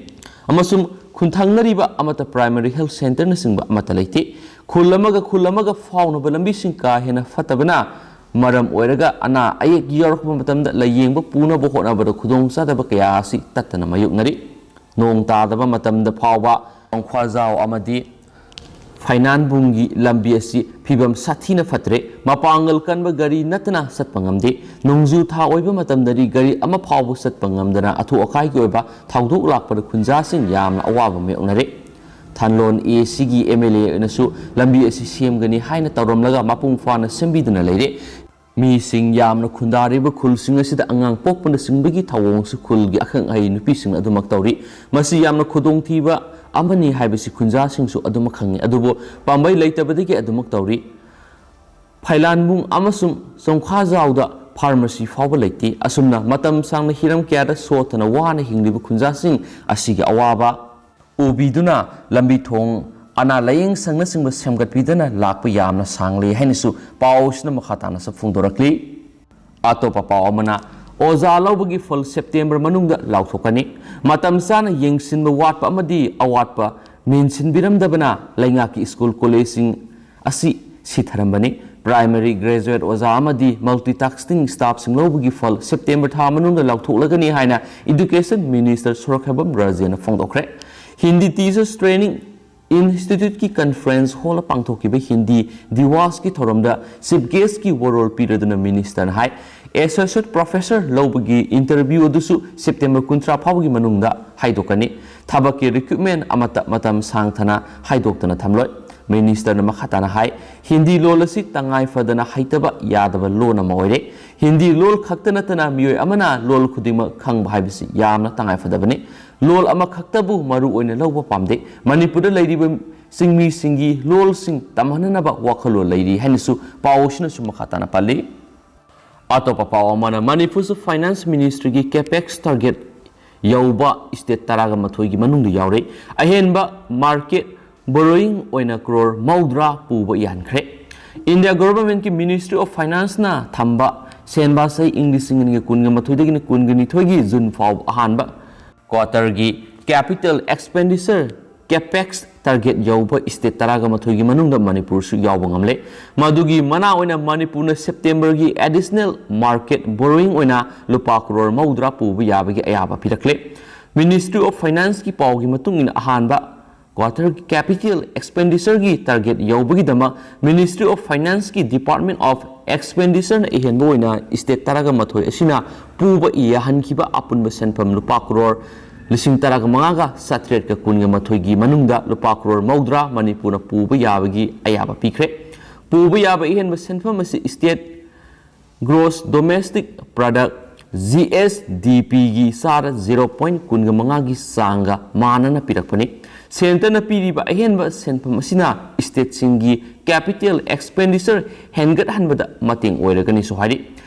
ꯑꯃꯁꯨꯡ ꯈꯨꯟꯊꯪꯅꯔꯤꯕ ꯑꯃꯠꯇ ꯄ꯭ꯔꯥꯏꯃꯔꯤ ꯍꯦꯜꯊ ꯁꯦꯟꯇꯔꯅꯆꯤꯡꯕ ꯑꯃꯠꯇ ꯂꯩꯇꯦ꯫ ꯈꯨꯜ ꯑꯃꯒ ꯈꯨꯜ ꯑꯃꯒ ꯐꯥꯎꯅꯕ ꯂꯝꯕꯤꯁꯤꯡ ꯀꯥ ꯍꯦꯟꯅ ꯐꯠꯇꯕꯅ ꯃꯔꯝ ꯑꯣꯏꯔꯒ ꯑꯅꯥ ꯑꯌꯦꯛ ꯌꯥꯎꯔꯛꯄ ꯃꯇꯝꯗ ꯂꯥꯌꯦꯡꯕ ꯄꯨꯅꯕ ꯍꯣꯠꯅꯕꯗ ꯈꯨꯗꯣꯡꯆꯥꯗꯕ ꯀꯌꯥ ꯑꯁꯤ ꯇꯠꯇꯅ ꯃꯥꯌꯣꯛꯅꯔꯤ꯫ ꯅꯣꯡ ꯇꯥꯗꯕ ꯃꯇꯝꯗ ꯐꯥꯎꯕ ꯈ꯭ꯋꯥꯖꯥꯎ ꯑꯃꯗꯤ ꯐꯩꯂꯥꯟꯕꯨꯡꯒꯤ ꯂꯝꯕꯤ ꯑꯁꯤ ꯐꯤꯕꯝ ꯁꯥꯊꯤꯅ ꯐꯠꯇ꯭ꯔꯦ꯫ ꯃꯄꯥꯡꯒꯜ ꯀꯟꯕ ꯒꯥꯔꯤ ꯅꯠꯇꯅ ꯆꯠꯄ ꯉꯝꯗꯦ꯫ ꯅꯣꯡꯖꯨ ꯊꯥ ꯑꯣꯏꯕ ꯃꯇꯝꯗꯗꯤ ꯒꯥꯔꯤ ꯑꯃ ꯐꯥꯎꯕ ꯆꯠꯄ ꯉꯝꯗꯅ ꯑꯊꯨ ꯑꯀꯥꯏꯒꯤ ꯑꯣꯏꯕ ꯊꯧꯗꯣꯛ ꯂꯥꯛꯄꯗ ꯈꯨꯟꯖꯥꯁꯤꯡ ꯌꯥꯝꯅ ꯑꯋꯥꯕ ꯃꯥꯌꯣꯛꯅꯔꯦ꯫ ꯊꯥꯟꯂꯣꯟ ꯑꯦ ꯁꯤꯒꯤ ꯑꯦꯝ ꯑꯦꯜ ꯑꯦꯅꯁꯨ ꯂꯝꯕꯤ ꯑꯁꯤ ꯁꯦꯝꯒꯅꯤ ꯍꯥꯏꯅ ꯇꯧꯔꯝꯂꯒ ꯃꯄꯨꯡ ꯐꯥꯅ ꯁꯦꯝꯕꯤꯗꯨꯅ ꯂꯩꯔꯦ꯫ ꯃꯤꯁꯤꯡ ꯌꯥꯝꯅ ꯈꯨꯟꯗꯥꯔꯤꯕ ꯈꯨꯜꯁꯤꯡ ꯑꯁꯤꯗ ꯑꯉꯥꯡ ꯄꯣꯛꯄꯅꯆꯤꯡꯕꯒꯤ ꯊꯧꯑꯣꯡꯁꯨ ꯈꯨꯜꯒꯤ ꯑꯈꯪ ꯑꯍꯩ ꯅꯨꯄꯤꯁꯤꯡꯅ ꯑꯗꯨꯃꯛ ꯇꯧꯔꯤ꯫ ꯃꯁꯤ ꯌꯥꯝꯅ ꯈꯨꯗꯣꯡꯊꯤꯕ ꯑꯃꯅꯤ ꯍꯥꯏꯕꯁꯤ ꯈꯨꯟꯖꯥꯁꯤꯡꯁꯨ ꯑꯗꯨꯃꯛ ꯈꯪꯏ꯫ ꯑꯗꯨꯕꯨ ꯄꯥꯝꯕꯩ ꯂꯩꯇꯕꯗꯒꯤ ꯑꯗꯨꯃꯛ ꯇꯧꯔꯤ꯫ ꯐꯩꯂꯥꯟꯕꯨꯡ ꯑꯃꯁꯨꯡ ꯆꯣꯡꯈꯥꯖꯥꯎꯗ ꯐꯥꯔꯃꯥꯁꯤ ꯐꯥꯎꯕ ꯂꯩꯇꯦ꯫ ꯑꯁꯨꯝꯅ ꯃꯇꯝ ꯁꯥꯡꯅ ꯍꯤꯔꯝ ꯀꯌꯥꯗ ꯁꯣꯠꯇꯅ ꯋꯥꯅ ꯍꯤꯡꯂꯤꯕ ꯈꯨꯟꯖꯥꯁꯤꯡ ꯑꯁꯤꯒꯤ ꯑꯋꯥꯕ ꯎꯕꯤꯗꯨꯅ ꯂꯝꯕꯤ ꯊꯣꯡ, ꯑꯅꯥ ꯂꯥꯌꯦꯡ ꯁꯪꯅꯆꯤꯡꯕ ꯁꯦꯝꯒꯠꯄꯤꯗꯅ ꯂꯥꯛꯄ ꯌꯥꯝꯅ ꯁꯥꯡꯂꯦ ꯍꯥꯏꯅꯁꯨ ꯄꯥꯎ ꯑꯁꯤꯅ ꯃꯈꯥ ꯇꯥꯅꯁꯨ ꯐꯣꯡꯗꯣꯔꯛꯂꯤ꯫ ꯑꯇꯣꯞꯄ ꯄꯥꯎ ꯑꯃꯅ, ꯑꯣꯖꯥ ꯂꯧꯕꯒꯤ ꯐꯜ ꯁꯦꯞꯇꯦꯝꯕꯔ ꯃꯅꯨꯡꯗ ꯂꯥꯎꯊꯣꯛꯀꯅꯤ꯫ ꯃꯇꯝ ꯆꯥꯅ ꯌꯦꯡꯁꯤꯟꯕ ꯋꯥꯠꯄ ꯑꯃꯗꯤ ꯑꯋꯥꯠꯄ ꯃꯦꯟꯁꯤꯟꯕꯤꯔꯝꯗꯕꯅ ꯂꯩꯉꯥꯛꯀꯤ ꯁ꯭ꯀꯨꯜ ꯀꯣꯂꯦꯖꯁꯤꯡ ꯑꯁꯤ ꯁꯤꯊꯔꯝꯕꯅꯤ꯫ ꯄ꯭ꯔꯥꯏꯃꯔꯤ ꯒ꯭ꯔꯦꯖꯨꯑꯦꯠ ꯑꯣꯖꯥ ꯑꯃꯗꯤ ꯃꯜꯇꯤꯇꯥꯁ꯭ꯀꯤꯡ ꯁ꯭ꯇꯥꯐꯁꯤꯡ ꯂꯧꯕꯒꯤ ꯐꯜ ꯁꯦꯞꯇꯦꯝꯕꯔ ꯊꯥ ꯃꯅꯨꯡꯗ ꯂꯥꯎꯊꯣꯛꯂꯒꯅꯤ ꯍꯥꯏꯅ ꯏꯗꯨꯀꯦꯁꯟ ꯃꯤꯅꯤꯁꯇꯔ ꯁꯣꯔꯣꯛꯈꯦꯝꯕꯝ ꯔꯥꯖꯦꯅ ꯐꯣꯡꯗꯣꯛꯈ꯭ꯔꯦ꯫ ꯍꯤꯟꯗꯤ ꯇꯤꯆꯔꯁ ꯇ꯭ꯔꯦꯅꯤꯡ ꯏꯟꯁꯇꯤꯇ꯭ꯌꯨꯠꯀꯤ ꯀꯟꯐꯔꯦꯟꯁ ꯍꯣꯜꯗ ꯄꯥꯡꯊꯣꯛꯈꯤꯕ ꯍꯤꯟꯗꯤ ꯗꯤꯋꯥꯁꯀꯤ ꯊꯧꯔꯝꯗ ꯆꯤꯐ ꯒꯦꯁ꯭ꯠꯀꯤ ꯋꯥꯔꯣꯜ ꯄꯤꯔꯗꯨꯅ ꯃꯤꯅꯤꯁꯇꯔꯅ ꯍꯥꯏ, ꯑꯦꯁꯣꯁꯤꯌꯦꯠ ꯄ꯭ꯔꯣꯐꯦꯁꯔ ꯂꯧꯕꯒꯤ ꯏꯟꯇꯔꯚ꯭ꯌꯨ ꯑꯗꯨꯁꯨ ꯁꯦꯞꯇꯦꯝꯕꯔ ꯀꯨꯟꯊ꯭ꯔꯥ ꯐꯥꯎꯕꯒꯤ ꯃꯅꯨꯡꯗ ꯍꯥꯏꯗꯣꯛꯀꯅꯤ꯫ ꯊꯕꯛꯀꯤ ꯔꯤꯀ꯭ꯔꯨꯠꯃꯦꯟ ꯑꯃꯠꯇ ꯃꯇꯝ ꯁꯥꯡꯊꯅ ꯍꯥꯏꯗꯣꯛꯇꯅ ꯊꯝꯂꯣꯏ꯫ ꯃꯤꯅꯤꯁꯇꯔꯅ ꯃꯈꯥ ꯇꯥꯅ ꯍꯥꯏ, ꯍꯤꯟꯗꯤ ꯂꯣꯜ ꯑꯁꯤ ꯇꯉꯥꯏ ꯐꯗꯅ ꯍꯩꯇꯕ ꯌꯥꯗꯕ ꯂꯣꯟ ꯑꯃ ꯑꯣꯏꯔꯦ꯫ ꯍꯤꯟꯗꯤ ꯂꯣꯜ ꯈꯛꯇ ꯅꯠꯇꯅ ꯃꯤꯑꯣꯏ ꯑꯃꯅ ꯂꯣꯜ ꯈꯨꯗꯤꯡꯃꯛ ꯈꯪꯕ ꯍꯥꯏꯕꯁꯤ ꯌꯥꯝꯅ ꯇꯉꯥꯏ ꯐꯗꯕꯅꯤ꯫ ꯂꯣꯜ ꯑꯃꯈꯛꯇꯕꯨ ꯃꯔꯨ ꯑꯣꯏꯅ ꯂꯧꯕ ꯄꯥꯝꯗꯦ꯫ ꯃꯅꯤꯄꯨꯔꯗ ꯂꯩꯔꯤꯕ ꯆꯤꯡꯃꯤꯁꯤꯡꯒꯤ ꯂꯣꯜꯁꯤꯡ ꯇꯝꯍꯟꯅꯅꯕ ꯋꯥꯈꯜꯂꯣꯟ ꯂꯩꯔꯤ ꯍꯥꯏꯅꯁꯨ ꯄꯥꯎ ꯑꯁꯤꯅꯁꯨ ꯃꯈꯥ ꯇꯥꯅ ꯄꯜꯂꯤ꯫ ꯑꯇꯣꯞꯄ ꯄꯥꯎ ꯑꯃꯅ, ꯃꯅꯤꯄꯨꯔꯁꯨ ꯐꯥꯏꯅꯥꯟꯁ ꯃꯤꯅꯤꯁꯇ꯭ꯔꯤꯒꯤ ꯀꯦꯄꯦꯛꯁ ꯇꯥꯔꯒꯦꯠ ꯌꯧꯕ ꯁ꯭ꯇꯦꯠ ꯇꯔꯥꯒ ꯃꯥꯊꯣꯏꯒꯤ ꯃꯅꯨꯡꯗ ꯌꯥꯎꯔꯦ꯫ ꯑꯍꯦꯟꯕ ꯃꯥꯔꯀꯦꯠ ꯕꯣꯔꯣꯌꯤꯡ ꯑꯣꯏꯅ ꯀ꯭ꯔꯣꯔ ꯃꯧꯗ꯭ꯔꯥ ꯄꯨꯕ ꯌꯥꯍꯟꯈ꯭ꯔꯦ꯫ ꯏꯟꯗꯤꯌꯥ ꯒꯣꯚꯔꯟꯃꯦꯟꯠꯀꯤ ꯃꯤꯅꯤꯁꯇ꯭ꯔꯤ ꯑꯣꯐ ꯐꯥꯏꯅꯥꯟꯁꯅ ꯊꯝꯕ ꯁꯦꯟꯕꯥꯁꯩ ꯏꯪ ꯂꯤꯁꯤꯡ ꯑꯅꯤꯒ ꯀꯨꯟꯒ ꯃꯥꯊꯣꯏꯗꯒꯤꯅ ꯀꯨꯟꯒ ꯅꯤꯊꯣꯏꯒꯤ ꯖꯨꯟ ꯐꯥꯎꯕ ꯑꯍꯥꯟꯕ ꯀ꯭ꯋꯥꯇꯔꯒꯤ ꯀꯦꯄꯤꯇꯦꯜ ꯑꯦꯛꯁꯄꯦꯟꯗꯤꯆꯔ, ꯀꯦꯄꯦꯛꯁ, ꯇꯥꯔꯒꯦꯠ ꯌꯧꯕ ꯁ꯭ꯇꯦꯠ ꯇꯔꯥꯒ ꯃꯥꯊꯣꯏꯒꯤ ꯃꯅꯨꯡꯗ ꯃꯅꯤꯄꯨꯔꯁꯨ ꯌꯥꯎꯕ ꯉꯝꯂꯦ꯫ ꯃꯗꯨꯒꯤ ꯃꯅꯥ ꯑꯣꯏꯅ ꯃꯅꯤꯄꯨꯔꯅ ꯁꯦꯞꯇꯦꯝꯕꯔꯒꯤ ꯑꯦꯗꯤꯁꯅꯦꯜ ꯃꯥꯔꯀꯦꯠ ꯕꯣꯔꯣꯌꯤꯡ ꯑꯣꯏꯅ ꯂꯨꯄꯥ ꯀ꯭ꯔꯣꯔ ꯃꯧꯗ꯭ꯔꯥ ꯄꯨꯕ ꯌꯥꯕꯒꯤ ꯑꯌꯥꯕ ꯄꯤꯔꯛꯂꯦ꯫ ꯃꯤꯅꯤꯁꯇ꯭ꯔꯤ ꯑꯣꯐ ꯐꯥꯏꯅꯥꯟꯁꯀꯤ ꯄꯥꯎꯒꯤ ꯃꯇꯨꯡ ꯏꯟꯅ, ꯑꯍꯥꯟꯕ quarter capital expenditure ꯒꯤ target ꯌꯧꯕꯒꯤꯗꯃꯛ Ministry of Finance ꯀꯤ Department of Expenditure ꯅ ꯑꯍꯦꯟꯕ ꯑꯣꯏꯅ state ꯇꯔꯥꯒ ꯃꯥꯊꯣꯏ ꯑꯁꯤꯅ ꯄꯨꯕ ꯌꯥꯍꯟꯈꯤꯕ ꯑꯄꯨꯟꯕ ꯁꯦꯟꯐꯝ ꯂꯨꯄꯥ ꯀ꯭ꯔꯣꯔ ꯂꯤꯁꯤꯡ ꯇꯔꯥꯒ ꯃꯉꯥꯒ ꯆꯥꯇ꯭ꯔꯦꯠꯀ ꯀꯨꯟꯒ ꯃꯥꯊꯣꯏꯒꯤ ꯃꯅꯨꯡꯗ ꯂꯨꯄꯥ ꯀ꯭ꯔꯣꯔ ꯃꯧꯗ꯭ꯔꯥ ꯃꯅꯤꯄꯨꯔꯅ ꯄꯨꯕ ꯌꯥꯕꯒꯤ ꯑꯌꯥꯕ ꯄꯤꯈ꯭ꯔꯦ꯫ ꯄꯨꯕ ꯌꯥꯕ ꯑꯍꯦꯟꯕ ꯁꯦꯟꯐꯝ ꯑꯁꯤ state gross domestic product, G S D P ꯒꯤ ꯆꯥꯗ zero point ꯀꯨꯟꯒ ꯃꯉꯥꯒꯤ ꯆꯥꯡꯒ ꯃꯥꯟꯅꯅ ꯄꯤꯔꯛꯄꯅꯤ꯫ Centre ꯅ ꯄꯤꯔꯤꯕ ꯑꯍꯦꯟꯕ ꯁꯦꯟꯐꯝ ꯑꯁꯤꯅ state ꯁꯤꯡꯒꯤ capital expenditure ꯍꯦꯟꯒꯠꯍꯟꯕꯗ ꯃꯇꯦꯡ ꯑꯣꯏꯔꯒꯅꯤꯁꯨ ꯍꯥꯏꯔꯤ꯫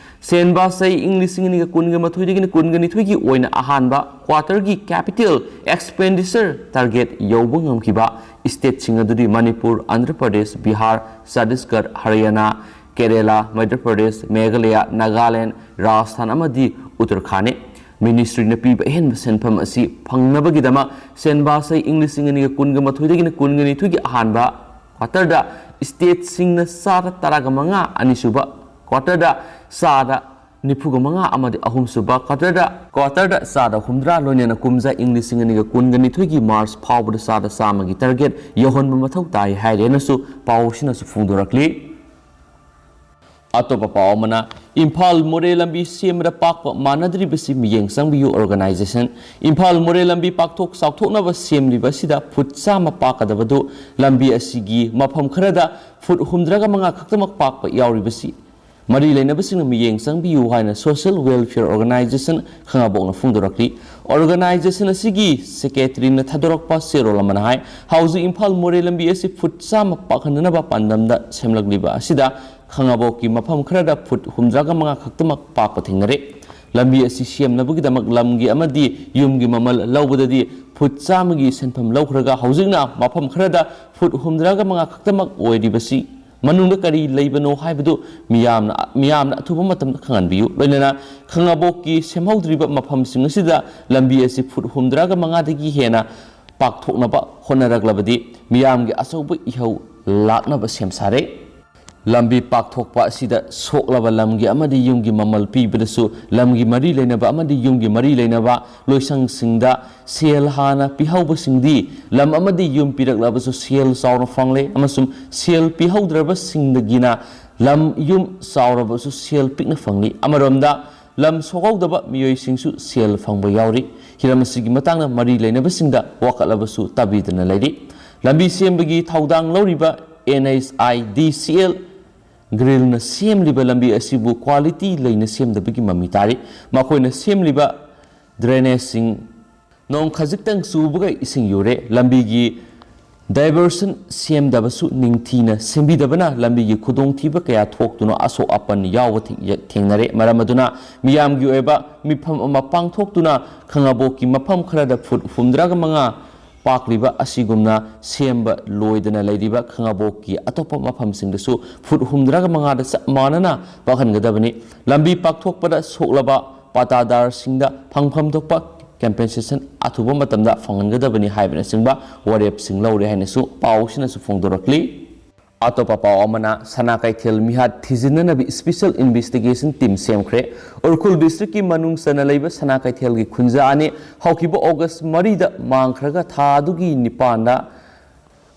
ꯁꯦꯟꯕꯥꯁꯩ ꯏꯪ ꯂꯤꯁꯤꯡ ꯑꯅꯤꯒ ꯀꯨꯟꯒ ꯃꯥꯊꯣꯏꯗꯒꯤꯅ ꯀꯨꯟꯒ ꯅꯤꯊꯣꯏꯒꯤ ꯑꯣꯏꯅ ꯑꯍꯥꯟꯕ quarter ꯒꯤ capital expenditure target ꯌꯧꯕ ꯉꯝꯈꯤꯕ state ꯁꯤꯡ ꯑꯗꯨꯗꯤ ꯃꯅꯤꯄꯨꯔ, ꯑꯟꯙ꯭ꯔ ꯄ꯭ꯔꯗꯦꯁ, ꯕꯤꯍꯥꯔ, ꯆꯇꯤꯁꯒꯔ, ꯍꯔꯤꯌꯥꯅꯥ, ꯀꯦꯔꯦꯂꯥ, ꯃꯙ꯭ꯌ ꯄ꯭ꯔꯗꯦꯁ, ꯃꯦꯘꯥꯂꯌꯥ, ꯅꯥꯒꯥꯂꯦꯟꯗ, ꯔꯥꯖꯁꯊꯥꯟ ꯑꯃꯗꯤ ꯎꯠꯇꯔꯈꯥꯟꯗꯅꯤ꯫ Ministry ꯅ ꯄꯤꯕ ꯑꯍꯦꯟꯕ ꯁꯦꯟꯐꯝ ꯑꯁꯤ ꯐꯪꯅꯕꯒꯤꯗꯃꯛ ꯁꯦꯟꯕꯥꯁꯩ ꯏꯪ ꯂꯤꯁꯤꯡ ꯑꯅꯤꯒ ꯀꯨꯟꯒ ꯃꯥꯊꯣꯏꯗꯒꯤꯅ ꯀꯨꯟꯒ ꯅꯤꯊꯣꯏꯒꯤ ꯑꯍꯥꯟꯕ quarter ꯗ state ꯁꯤꯡꯅ ꯆꯥꯗ ꯇꯔꯥꯒ ꯃꯉꯥ, ꯑꯅꯤꯁꯨꯕ quarter ꯗ ꯆꯥꯗ ꯅꯤꯐꯨꯒ ꯃꯉꯥ ꯑꯃꯗꯤ ꯑꯍꯨꯝꯁꯨꯕ quarter ꯗ, quarter ꯗ ꯆꯥꯗ ꯍꯨꯝꯗ꯭ꯔꯥ, ꯂꯣꯏꯅꯅ ꯀꯨꯝꯖꯥ ꯏꯪ ꯂꯤꯁꯤꯡ ꯑꯅꯤꯒ ꯀꯨꯟꯒ ꯅꯤꯊꯣꯏꯒꯤ March ꯐꯥꯎꯕꯗ ꯆꯥꯗ ꯆꯥꯝꯃꯒꯤ target ꯌꯧꯍꯟꯕ ꯃꯊꯧ ꯇꯥꯏ ꯍꯥꯏꯔꯦꯅꯁꯨ ꯄꯥꯎ ꯑꯁꯤꯅꯁꯨ ꯐꯣꯡꯗꯣꯔꯛꯂꯤ꯫ ꯑꯇꯣꯞꯄ ꯄꯥꯎ ꯑꯃꯅ, ꯏꯝꯐꯥꯜ ꯃꯣꯔꯦ ꯂꯝꯕꯤ ꯁꯦꯝꯕꯗ ꯄꯥꯛꯄ ꯃꯥꯟꯅꯗ꯭ꯔꯤꯕꯁꯤ ꯃꯤꯠꯌꯦꯡ ꯆꯪꯕꯤꯌꯨ organization꯫ ꯏꯝꯐꯥꯜ ꯃꯣꯔꯦ ꯂꯝꯕꯤ ꯄꯥꯛꯊꯣꯛ ꯆꯥꯎꯊꯣꯛꯅꯕ ꯁꯦꯝꯂꯤꯕ ꯑꯁꯤꯗ ꯐꯨꯠ ꯆꯥꯝꯃ ꯄꯥꯛꯀꯗꯕꯗꯨ ꯂꯝꯕꯤ ꯑꯁꯤꯒꯤ ꯃꯐꯝ ꯈꯔꯗ ꯐꯨꯠ ꯍꯨꯝꯗ꯭ꯔꯥꯒ ꯃꯉꯥ ꯈꯛꯇꯃꯛ ꯄꯥꯛꯄ ꯌꯥꯎꯔꯤꯕꯁꯤ ꯃꯔꯤ ꯂꯩꯅꯕꯁꯤꯡꯅ ꯃꯤꯠꯌꯦꯡ ꯆꯪꯕꯤꯌꯨ ꯍꯥꯏꯅ Social Welfare Organization ꯈꯥꯉꯕꯣꯛꯅ ꯐꯣꯡꯗꯣꯔꯛꯂꯤ꯫ Organization ꯑꯁꯤꯒꯤ secretary ꯅ ꯊꯥꯗꯣꯔꯛꯄ ꯆꯦꯔꯣꯜ ꯑꯃꯅ ꯍꯥꯏ, ꯍꯧꯖꯤꯛ ꯏꯝꯐꯥꯜ ꯃꯣꯔꯦ ꯂꯝꯕꯤ ꯑꯁꯤ ꯐꯨꯠ ꯆꯥꯝꯃ ꯄꯥꯛꯍꯟꯅꯅꯕ ꯄꯥꯟꯗꯝꯗ ꯁꯦꯝꯂꯛꯂꯤꯕ ꯑꯁꯤꯗ ꯈꯥꯉꯕꯣꯛꯀꯤ ꯃꯐꯝ ꯈꯔꯗ ꯐꯨꯠ ꯍꯨꯝꯗ꯭ꯔꯥꯒ ꯃꯉꯥ ꯈꯛꯇꯃꯛ ꯄꯥꯛꯄ ꯊꯦꯡꯅꯔꯦ꯫ ꯂꯝꯕꯤ ꯑꯁꯤ ꯁꯦꯝꯅꯕꯒꯤꯗꯃꯛ ꯂꯝꯒꯤ ꯑꯃꯗꯤ ꯌꯨꯝꯒꯤ ꯃꯃꯜ ꯂꯧꯕꯗꯗꯤ ꯐꯨꯠ ꯆꯥꯝꯃꯒꯤ ꯁꯦꯟꯐꯝ ꯂꯧꯈ꯭ꯔꯒ ꯍꯧꯖꯤꯛꯅ ꯃꯐꯝ ꯈꯔꯗ ꯐꯨꯠ ꯍꯨꯝꯗ꯭ꯔꯥꯒ ꯃꯉꯥ ꯈꯛꯇꯃꯛ ꯑꯣꯏꯔꯤꯕꯁꯤ ꯃꯅꯨꯡꯗ ꯀꯔꯤ ꯂꯩꯕꯅꯣ ꯍꯥꯏꯕꯗꯨ ꯃꯤꯌꯥꯝꯅ, ꯃꯤꯌꯥꯝꯅ ꯑꯊꯨꯕ ꯃꯇꯝꯗ ꯈꯪꯍꯟꯕꯤꯌꯨ꯫ ꯂꯣꯏꯅꯅ ꯈꯥꯉꯕꯣꯛꯀꯤ ꯁꯦꯝꯍꯧꯗ꯭ꯔꯤꯕ ꯃꯐꯝꯁꯤꯡ ꯑꯁꯤꯗ ꯂꯝꯕꯤ ꯑꯁꯤ ꯐꯨꯠ ꯍꯨꯝꯗ꯭ꯔꯥꯒ ꯃꯉꯥꯗꯒꯤ ꯍꯦꯟꯅ ꯄꯥꯛꯊꯣꯛꯅꯕ ꯍꯣꯠꯅꯔꯛꯂꯕꯗꯤ ꯃꯤꯌꯥꯝꯒꯤ ꯑꯆꯧꯕ ꯏꯍꯧ ꯂꯥꯛꯅꯕ ꯁꯦꯝ ꯁꯥꯔꯦ꯫ ꯂꯝꯕꯤ ꯄꯥꯛꯊꯣꯛꯄ ꯑꯁꯤꯗ ꯁꯣꯛꯂꯕ ꯂꯝꯒꯤ ꯑꯃꯗꯤ ꯌꯨꯝꯒꯤ ꯃꯃꯜ ꯄꯤꯕꯗꯁꯨ ꯂꯝꯒꯤ ꯃꯔꯤ ꯂꯩꯅꯕ ꯑꯃꯗꯤ ꯌꯨꯝꯒꯤ ꯃꯔꯤ ꯂꯩꯅꯕ ꯂꯣꯏꯁꯪꯁꯤꯡꯗ ꯁꯦꯜ ꯍꯥꯟꯅ ꯄꯤꯍꯧꯕꯁꯤꯡꯗꯤ ꯂꯝ ꯑꯃꯗꯤ ꯌꯨꯝ ꯄꯤꯔꯛꯂꯕꯁꯨ ꯁꯦꯜ ꯆꯥꯎꯅ ꯐꯪꯂꯦ ꯑꯃꯁꯨꯡ ꯁꯦꯜ ꯄꯤꯍꯧꯗ꯭ꯔꯕꯁꯤꯡꯗꯒꯤꯅ ꯂꯝ ꯌꯨꯝ ꯆꯥꯎꯔꯕꯁꯨ ꯁꯦꯜ ꯄꯤꯛꯅ ꯐꯪꯂꯤ꯫ ꯑꯃꯔꯣꯝꯗ, ꯂꯝ ꯁꯣꯛꯍꯧꯗꯕ ꯃꯤꯑꯣꯏꯁꯤꯡꯁꯨ ꯁꯦꯜ ꯐꯪꯕ ꯌꯥꯎꯔꯤ꯫ ꯍꯤꯔꯝ ꯑꯁꯤꯒꯤ ꯃꯇꯥꯡꯗ ꯃꯔꯤ ꯂꯩꯅꯕꯁꯤꯡꯗ ꯋꯥꯀꯠꯂꯕꯁꯨ ꯇꯥꯕꯤꯗꯅ ꯂꯩꯔꯤ꯫ ꯂꯝꯕꯤ ꯁꯦꯝꯕꯒꯤ ꯊꯧꯗꯥꯡ ꯂꯧꯔꯤꯕ and H I D C L ꯒ꯭ꯔꯤꯜꯅ ꯁꯦꯝꯂꯤꯕ ꯂꯝꯕꯤ ꯑꯁꯤꯕꯨ ꯀ꯭ꯋꯥꯂꯤꯇꯤ ꯂꯩꯅ ꯁꯦꯝꯗꯕꯒꯤ ꯃꯃꯤ ꯇꯥꯔꯤ꯫ ꯃꯈꯣꯏꯅ ꯁꯦꯝꯂꯤꯕ ꯗ꯭ꯔꯦꯅꯦꯖꯁꯤꯡ ꯅꯣꯡ ꯈꯖꯤꯛꯇꯪ ꯆꯨꯕꯒ ꯏꯁꯤꯡ ꯌꯨꯔꯦ꯫ ꯂꯝꯕꯤꯒꯤ ꯗꯥꯏꯚꯔꯁꯟ ꯁꯦꯝꯗꯕꯁꯨ ꯅꯤꯡꯊꯤꯅ ꯁꯦꯝꯕꯤꯗꯕꯅ ꯂꯝꯕꯤꯒꯤ ꯈꯨꯗꯣꯡꯊꯤꯕ ꯀꯌꯥ ꯊꯣꯛꯇꯨꯅ ꯑꯁꯣꯛ ꯑꯄꯟ ꯌꯥꯎꯕ ꯊꯦꯡ-, ꯊꯦꯡꯅꯔꯦ꯫ ꯃꯔꯝ ꯑꯗꯨꯅ ꯃꯤꯌꯥꯝꯒꯤ ꯑꯣꯏꯕ ꯃꯤꯐꯝ ꯑꯃ ꯄꯥꯡꯊꯣꯛꯇꯨꯅ ꯈꯥꯉꯕꯣꯛꯀꯤ ꯃꯐꯝ ꯈꯔꯗ ꯐꯨꯠ ꯍꯨꯝꯗ꯭ꯔꯥꯒ ꯃꯉꯥ ꯄꯥꯛꯂꯤꯕ ꯑꯁꯤꯒꯨꯝꯅ ꯁꯦꯝꯕ ꯂꯣꯏꯗꯅ ꯂꯩꯔꯤꯕ ꯈꯥꯉꯕꯣꯛꯀꯤ ꯑꯇꯣꯞꯄ ꯃꯐꯝꯁꯤꯡꯗꯁꯨ ꯐꯨꯠ ꯍꯨꯝꯗ꯭ꯔꯥꯒ ꯃꯉꯥꯗ ꯆꯞ ꯃꯥꯟꯅꯅ ꯄꯥꯛꯍꯟꯒꯗꯕꯅꯤ꯫ ꯂꯝꯕꯤ ꯄꯥꯛꯊꯣꯛꯄꯗ ꯁꯣꯛꯂꯕ ꯄꯥꯇꯥꯗꯥꯔꯁꯤꯡꯗ ꯐꯪꯐꯝ ꯊꯣꯛꯄ ꯀꯝꯄꯦꯟꯁꯦꯁꯟ ꯑꯊꯨꯕ ꯃꯇꯝꯗ ꯐꯪꯍꯟꯒꯗꯕꯅꯤ ꯍꯥꯏꯕꯅꯆꯤꯡꯕ ꯋꯥꯔꯦꯞꯁꯤꯡ ꯂꯧꯔꯦ ꯍꯥꯏꯅꯁꯨ ꯄꯥꯎꯁꯤꯅꯁꯨ ꯐꯣꯡꯗꯣꯔꯛꯂꯤ꯫ ꯑꯇꯣꯞꯄ ꯄꯥꯎ ꯑꯃꯅ, ꯁꯅꯥ ꯀꯩꯊꯦꯜ ꯃꯤꯍꯥꯠ ꯊꯤꯖꯤꯟꯅꯅꯕ ꯏꯁꯄꯤꯁꯦꯜ ꯏꯟꯚꯦꯁꯇꯤꯒꯦꯁꯟ ꯇꯤꯝ ꯁꯦꯝꯈ꯭ꯔꯦ꯫ ꯎꯈ꯭ꯔꯨꯜ ꯗꯤꯁꯇ꯭ꯔꯤꯛꯀꯤ ꯃꯅꯨꯡ ꯆꯟꯅ ꯂꯩꯕ ꯁꯅꯥ ꯀꯩꯊꯦꯜꯒꯤ ꯈꯨꯟꯖꯥ ꯑꯅꯤ ꯍꯧꯈꯤꯕ ꯑꯣꯒꯁ ꯃꯔꯤꯗ ꯃꯥꯡꯈ꯭ꯔꯒ ꯊꯥ ꯑꯗꯨꯒꯤ ꯅꯤꯄꯥꯟꯗ